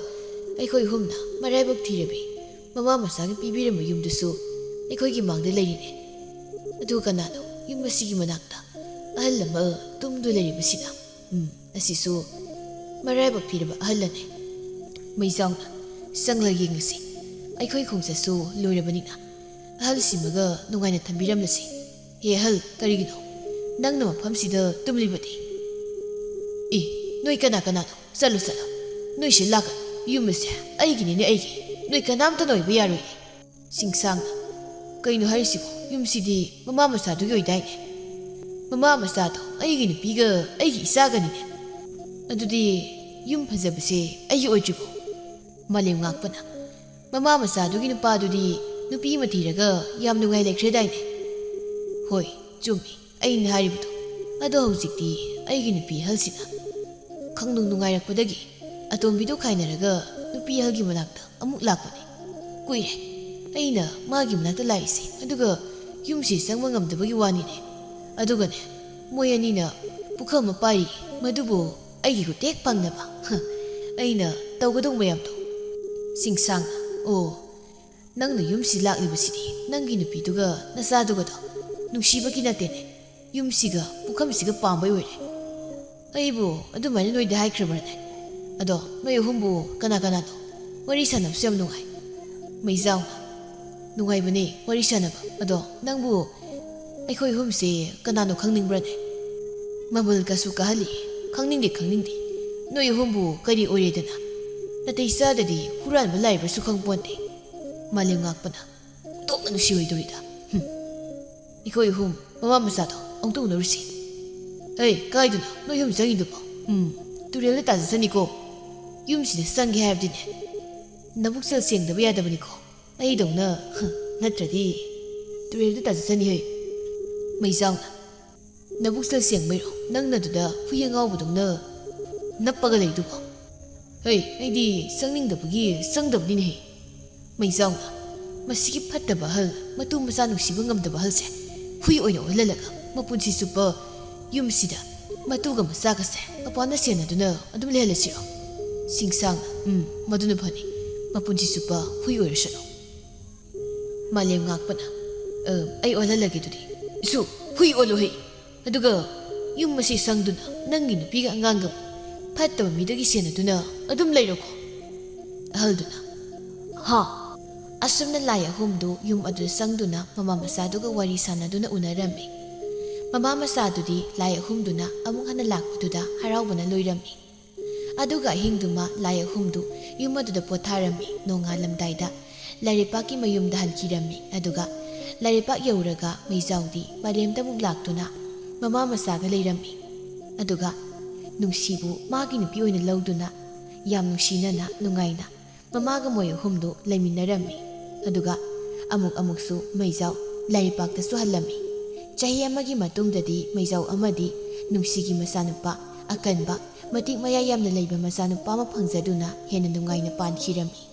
ꯑꯩꯈꯣꯏ ꯑꯍꯨꯝꯅ ꯃꯔꯥꯏꯕꯛ ꯊꯤꯔꯕꯤ ꯃꯃꯥ ꯃꯆꯥꯒꯤ ꯄꯤꯕꯤꯔꯝꯕ ꯌꯨꯝꯗꯨꯁꯨ ꯑꯩꯈꯣꯏꯒꯤ ꯃꯥꯡꯗ ꯂꯩꯔꯤꯅꯦ꯫ ꯑꯗꯨ ꯀꯅꯥꯅꯣ ꯌꯨꯝ ꯑꯁꯤꯒꯤ ꯃꯅꯥꯛꯇ ꯑꯍꯜ ꯑꯃ ꯇꯨꯝꯗꯨ ꯂꯩꯔꯤꯕꯁꯤꯅ?" ꯎꯝ, ꯑꯁꯤꯁꯨ ꯃꯔꯥꯏꯕꯛ ꯊꯤꯔꯕ ꯑꯍꯜ ꯑꯅꯤ꯫ ꯃꯩꯖꯥꯎꯅ, "ꯆꯪꯂꯒ ꯌꯦꯡꯂꯁꯤ꯫ ꯑꯩꯈꯣꯏ ꯈꯣꯡꯆꯠꯁꯨ ꯂꯣꯏꯔꯕꯅꯤꯅ ꯑꯍꯜꯁꯤꯃꯒ ꯅꯨꯡꯉꯥꯏꯅ ꯊꯝꯕꯤꯔꯝꯂꯁꯤ꯫ ꯍꯦ ꯑꯍꯜ, ꯀꯔꯤꯒꯤꯅꯣ ꯅꯪꯅ ꯃꯐꯝꯁꯤꯗ ꯇꯨꯝꯂꯤꯕꯗꯤ? ꯑꯦ, ꯅꯣꯏ ꯀꯅꯥ ꯀꯅꯥꯅꯣ? ꯆꯠꯂꯨ, ꯆꯠꯂꯨ꯫ ꯅꯣꯏꯁꯤ ꯂꯥꯛꯀꯅꯨ꯫ ꯌꯨꯝ ꯑꯁꯦ ꯑꯩꯒꯤꯅꯤꯅꯦ, ꯑꯩꯒꯤ꯫ ꯅꯣꯏ ꯀꯅꯥꯝꯇꯅ ꯑꯣꯏꯕ ꯌꯥꯔꯣꯏ꯫" ꯁꯤꯡꯁꯥꯡꯅ, "ꯀꯩꯅꯣ ꯍꯥꯏꯔꯤꯁꯤꯕꯣ? ꯌꯨꯝꯁꯤꯗꯤ ꯃꯃꯥ ꯃꯆꯥꯗꯨꯒꯤ ꯑꯣꯏꯗꯥꯏꯅꯦ? ꯃꯃꯥ ꯃꯆꯥꯗꯣ ꯑꯩꯒꯤ ꯅꯨꯄꯤꯒ ꯑꯩꯒꯤ ꯏꯆꯥꯒꯅꯤꯅꯦ꯫ ꯑꯗꯨꯗꯤ ꯌꯨꯝ ꯐꯖꯕꯁꯦ ꯑꯩꯒꯤ ꯑꯣꯏꯗ꯭ꯔꯤꯕꯣ?" ꯃꯥꯂꯦꯝ ꯉꯥꯛꯄꯅ, "ꯃꯃꯥ ꯃꯆꯥꯗꯨꯒꯤ ꯅꯨꯄꯥꯗꯨꯗꯤ ꯅꯨꯄꯤ ꯑꯃ ꯊꯤꯔꯒ ꯌꯥꯝ ꯅꯨꯡꯉꯥꯏ ꯂꯩꯈ꯭ꯔꯦꯗꯥꯏꯅꯦ?" "ꯍꯣꯏ, ꯆꯨꯝꯃꯤ ꯑꯩꯅ ꯍꯥꯏꯔꯤꯕꯗꯣ꯫ ꯑꯗꯣ ꯍꯧꯖꯤꯛꯇꯤ ꯑꯩꯒꯤ ꯅꯨꯄꯤ ꯑꯍꯜꯁꯤꯅ ꯈꯪꯅꯨꯡ ꯅꯨꯡꯉꯥꯏꯔꯛꯄꯗꯒꯤ ꯑꯇꯣꯝꯕꯤꯗꯨ ꯈꯥꯏꯅꯔꯒ ꯅꯨꯄꯤ ꯑꯍꯜꯒꯤ ꯃꯅꯥꯛꯇ ꯑꯃꯨꯛ ꯂꯥꯛꯄꯅꯤ꯫ ꯀꯨꯏꯔꯦ ꯑꯩꯅ ꯃꯥꯒꯤ ꯃꯅꯥꯛꯇ ꯂꯥꯛꯏꯁꯦ, ꯑꯗꯨꯒ ꯌꯨꯝꯁꯤ ꯆꯪꯕ ꯉꯝꯗꯕꯒꯤ ꯋꯥꯅꯤꯅꯦ꯫ ꯑꯗꯨꯒꯅꯦ, ꯃꯣꯏ ꯑꯅꯤꯅ ꯄꯨꯈꯝ ꯑꯃ ꯄꯥꯏꯔꯤ, ꯃꯗꯨꯕꯨ ꯑꯩꯒꯤ ꯈꯨꯇꯦꯛ ꯐꯪꯅꯕ꯫ ꯍ, ꯑꯩꯅ ꯇꯧꯒꯗꯧꯕ ꯃꯌꯥꯝꯗꯣ꯫" ꯁꯤꯡꯁꯥꯡꯅ, "ꯑꯣ, ꯅꯪꯅ ꯌꯨꯝꯁꯤ ꯂꯥꯛꯂꯤꯕꯁꯤꯗꯤ ꯅꯪꯒꯤ ꯅꯨꯄꯤꯗꯨꯒ ꯅꯆꯥꯗꯨꯒꯗꯣ ꯅꯨꯡꯁꯤꯕꯒꯤ ꯅꯠꯇꯦꯅꯦ, ꯌꯨꯝꯁꯤꯒ ꯄꯨꯈꯝꯁꯤꯒ ꯄꯥꯝꯕꯩ ꯑꯣꯏꯔꯦ꯫ ꯑꯩꯕꯨ ꯑꯗꯨꯃꯥꯏꯅ ꯅꯣꯏꯗ ꯍꯥꯏꯈ꯭ꯔꯕ꯭ꯔꯅꯦ? ꯑꯗꯣ ꯅꯣꯏ ꯑꯍꯨꯝꯕꯨ ꯀꯅꯥ ꯀꯅꯥꯅꯣ? ꯋꯥꯔꯤ ꯁꯥꯟꯅꯕꯁꯨ ꯌꯥꯝ ꯅꯨꯡꯉꯥꯏ꯫" ꯃꯩꯖꯥꯎꯅ, "ꯅꯨꯡꯉꯥꯏꯕꯅꯦ ꯋꯥꯔꯤ ꯁꯥꯟꯅꯕ꯫ ꯑꯗꯣ ꯅꯪꯕꯨ ꯑꯩꯈꯣꯏ ꯑꯍꯨꯝꯁꯦ ꯀꯅꯥꯅꯣ ꯈꯪꯅꯤꯡꯕ꯭ꯔꯅꯦ?" ꯃꯃꯜ ꯀꯁꯨ ꯀꯥꯍꯜꯂꯤ꯫ "ꯈꯪꯅꯤꯡꯗꯦ, ꯈꯪꯅꯤꯡꯗꯦ꯫ ꯅꯣꯏ ꯑꯍꯨꯝꯕꯨ ꯀꯔꯤ ꯑꯣꯏꯔꯦꯗꯅ? ꯅꯥꯇꯩ ꯆꯥꯗꯗꯤ ꯍꯨꯔꯥꯟꯕ ꯂꯥꯏꯕ꯭ꯔꯁꯨ ꯈꯪꯄꯣꯟꯇꯦ꯫" ꯃꯥꯂꯦꯝ ꯉꯥꯛꯄꯅ, "ꯑꯣꯟꯊꯣꯛꯅ ꯅꯨꯡꯁꯤꯔꯣꯏꯗꯧꯔꯤꯗ꯫ ꯍꯨꯝ꯫ ꯑꯩꯈꯣꯏ ꯑꯍꯨꯝ ꯃꯃꯥ ꯃꯆꯥꯗꯣ ꯑꯃꯨꯛꯇ ꯎꯅꯔꯨꯁꯤ꯫" "ꯑꯩ, ꯀꯥꯏꯗꯅꯣ ꯅꯣꯏ ꯑꯍꯨꯝ ꯆꯪꯉꯤꯗꯨꯕꯣ?" "ꯎꯝ, ꯇꯨꯔꯦꯜꯗ ꯇꯥꯖꯁꯅꯤꯀꯣ꯫ ꯌꯨꯝꯁꯤꯗ ꯆꯪꯒꯦ ꯍꯥꯏꯕꯗꯤꯅꯦ, ꯅꯕꯨꯛꯆꯦꯜ ꯁꯦꯡꯗꯕ ꯌꯥꯗꯕꯅꯤꯀꯣ꯫ ꯑꯩꯗꯧꯅ, ꯍ, ꯅꯠꯇ꯭ꯔꯗꯤ ꯇꯨꯔꯦꯜꯗ ꯇꯥꯖꯁꯅꯤ ꯍꯩ꯫" ꯃꯩꯖꯥꯎꯅ, "ꯅꯕꯨꯛꯆꯦꯜ ꯁꯦꯡꯕꯩꯔꯣ ꯅꯪꯅ ꯑꯗꯨꯗ ꯍꯨꯏ ꯑꯉꯥꯎꯕꯗꯧꯅ ꯅꯞꯄꯒ ꯂꯩꯗꯨꯕꯣ?" "ꯍꯩ, ꯑꯩꯗꯤ ꯆꯪꯅꯤꯡꯗꯕꯒꯤ ꯆꯪꯗꯕꯅꯤꯅꯦꯍꯦ꯫" ꯃꯩꯖꯥꯎꯅ, "ꯃꯁꯤꯒꯤ ꯐꯠꯇꯕ ꯑꯍꯜ, ꯃꯇꯨ ꯃꯆꯥ ꯅꯨꯡꯁꯤꯕ ꯉꯝꯗꯕ ꯑꯍꯜꯁꯦ ꯍꯨꯏ ꯑꯣꯏꯅ ꯑꯣꯜꯍꯜꯂꯒ ꯃꯄꯨꯟꯁꯤ ꯆꯨꯞꯄ ꯌꯨꯝꯁꯤꯗ ꯃꯇꯨꯒ ꯃꯆꯥꯒꯁꯦ ꯃꯄꯥꯟꯗ ꯁꯦꯟꯅꯗꯨꯅ ꯑꯗꯨꯝ ꯂꯩꯍꯜꯂꯁꯤꯔꯣ?" ꯁꯤꯡꯁꯥꯡꯅ, "ꯎꯝ, ꯃꯗꯨꯅ ꯐꯅꯤ꯫ ꯃꯄꯨꯟꯁꯤ ꯆꯨꯞꯄ ꯍꯨꯏ ꯑꯣꯏꯔꯁꯅꯨ꯫" ꯃꯥꯂꯦꯝ ꯉꯥꯛꯄꯅ, "ꯑ, ꯑꯩ ꯑꯣꯜꯍꯜꯂꯒꯦ ꯑꯗꯨꯗꯤ꯫" "ꯏꯁꯨ, ꯍꯨꯏ ꯑꯣꯜꯂꯨ ꯍꯩ꯫ ꯑꯗꯨꯒ ꯌꯨꯝ ꯑꯁꯤ ꯁꯪꯗꯨꯅ ꯅꯪꯒꯤ ꯅꯨꯄꯤꯒ ꯑꯉꯥꯡꯒꯕꯨ ꯐꯠꯇꯕ ꯃꯤꯗꯒꯤ ꯁꯦꯟꯅꯗꯨꯅ ꯑꯗꯨꯝ ꯂꯩꯔꯣꯀꯣ꯫ ꯑꯍꯜꯗꯨꯅ, ꯍꯥ꯫ ꯑꯁꯨꯝꯅ ꯂꯥꯏ ꯑꯍꯨꯝꯗꯨ ꯌꯨꯝ ꯑꯗꯨꯗ ꯆꯪꯗꯨꯅ ꯃꯃꯥ ꯃꯆꯥꯗꯨꯒ ꯋꯥꯔꯤ ꯁꯥꯟꯅꯗꯨꯅ ꯎꯅꯔꯝꯃꯤ꯫ ꯃꯃꯥ ꯃꯆꯥꯗꯨꯗꯤ ꯂꯥꯏ ꯑꯍꯨꯝꯗꯨꯅ ꯑꯃꯨꯛ ꯍꯟꯅ ꯂꯥꯛꯄꯗꯨꯗ ꯍꯔꯥꯎꯕꯅ ꯂꯣꯏꯔꯝꯃꯤ꯫ ꯑꯗꯨꯒ ꯑꯍꯤꯡꯗꯨꯃ ꯂꯥꯏ ꯑꯍꯨꯝꯗꯨ ꯌꯨꯝ ꯑꯗꯨꯗ ꯄꯣꯊꯥꯔꯝꯃꯤ꯫ ꯅꯣꯡꯉꯥꯜꯂꯝꯗꯥꯏꯗ ꯂꯥꯏꯔꯩꯄꯥꯛꯀꯤ ꯃꯌꯨꯝꯗ ꯍꯟꯈꯤꯔꯝꯃꯤ꯫ ꯑꯗꯨꯒ ꯂꯥꯏꯔꯩꯄꯥꯛ ꯌꯧꯔꯒ ꯃꯩꯖꯥꯎꯗꯤ ꯃꯥꯂꯦꯝꯗ ꯑꯃꯨꯛ ꯂꯥꯛꯇꯨꯅ ꯃꯃꯥ ꯃꯆꯥꯒ ꯂꯩꯔꯝꯃꯤ꯫ ꯑꯗꯨꯒ ꯅꯨꯡꯁꯤꯕꯨ ꯃꯥꯒꯤ ꯅꯨꯄꯤ ꯑꯣꯏꯅ ꯂꯧꯗꯨꯅ ꯌꯥꯝ ꯅꯨꯡꯁꯤꯅꯅ ꯅꯨꯡꯉꯥꯏꯅ ꯃꯃꯥꯒ ꯃꯣꯏ ꯑꯍꯨꯝꯗꯨ ꯂꯩꯃꯤꯟꯅꯔꯝꯃꯤ꯫ ꯑꯗꯨꯒ ꯑꯃꯨꯛ ꯑꯃꯨꯛꯁꯨ ꯃꯩꯖꯥꯎ ꯂꯥꯏꯔꯩꯄꯥꯛꯇꯁꯨ ꯍꯜꯂꯝꯃꯤ꯫ ꯆꯍꯤ ꯑꯃꯒꯤ ꯃꯇꯨꯡꯗꯗꯤ ꯃꯩꯖꯥꯎ ꯑꯃꯗꯤ ꯅꯨꯡꯁꯤꯒꯤ ꯃꯆꯥꯅꯨꯄꯥ ꯑꯀꯟꯕ, ꯃꯇꯤꯛ ꯃꯌꯥꯏ ꯌꯥꯝꯅ ꯂꯩꯕ ꯃꯆꯥꯅꯨꯄꯥ ꯑꯃ ꯐꯪꯖꯗꯨꯅ ꯍꯦꯟꯅ ꯅꯨꯡꯉꯥꯏꯅ ꯄꯥꯟꯈꯤꯔꯝꯃꯤ꯫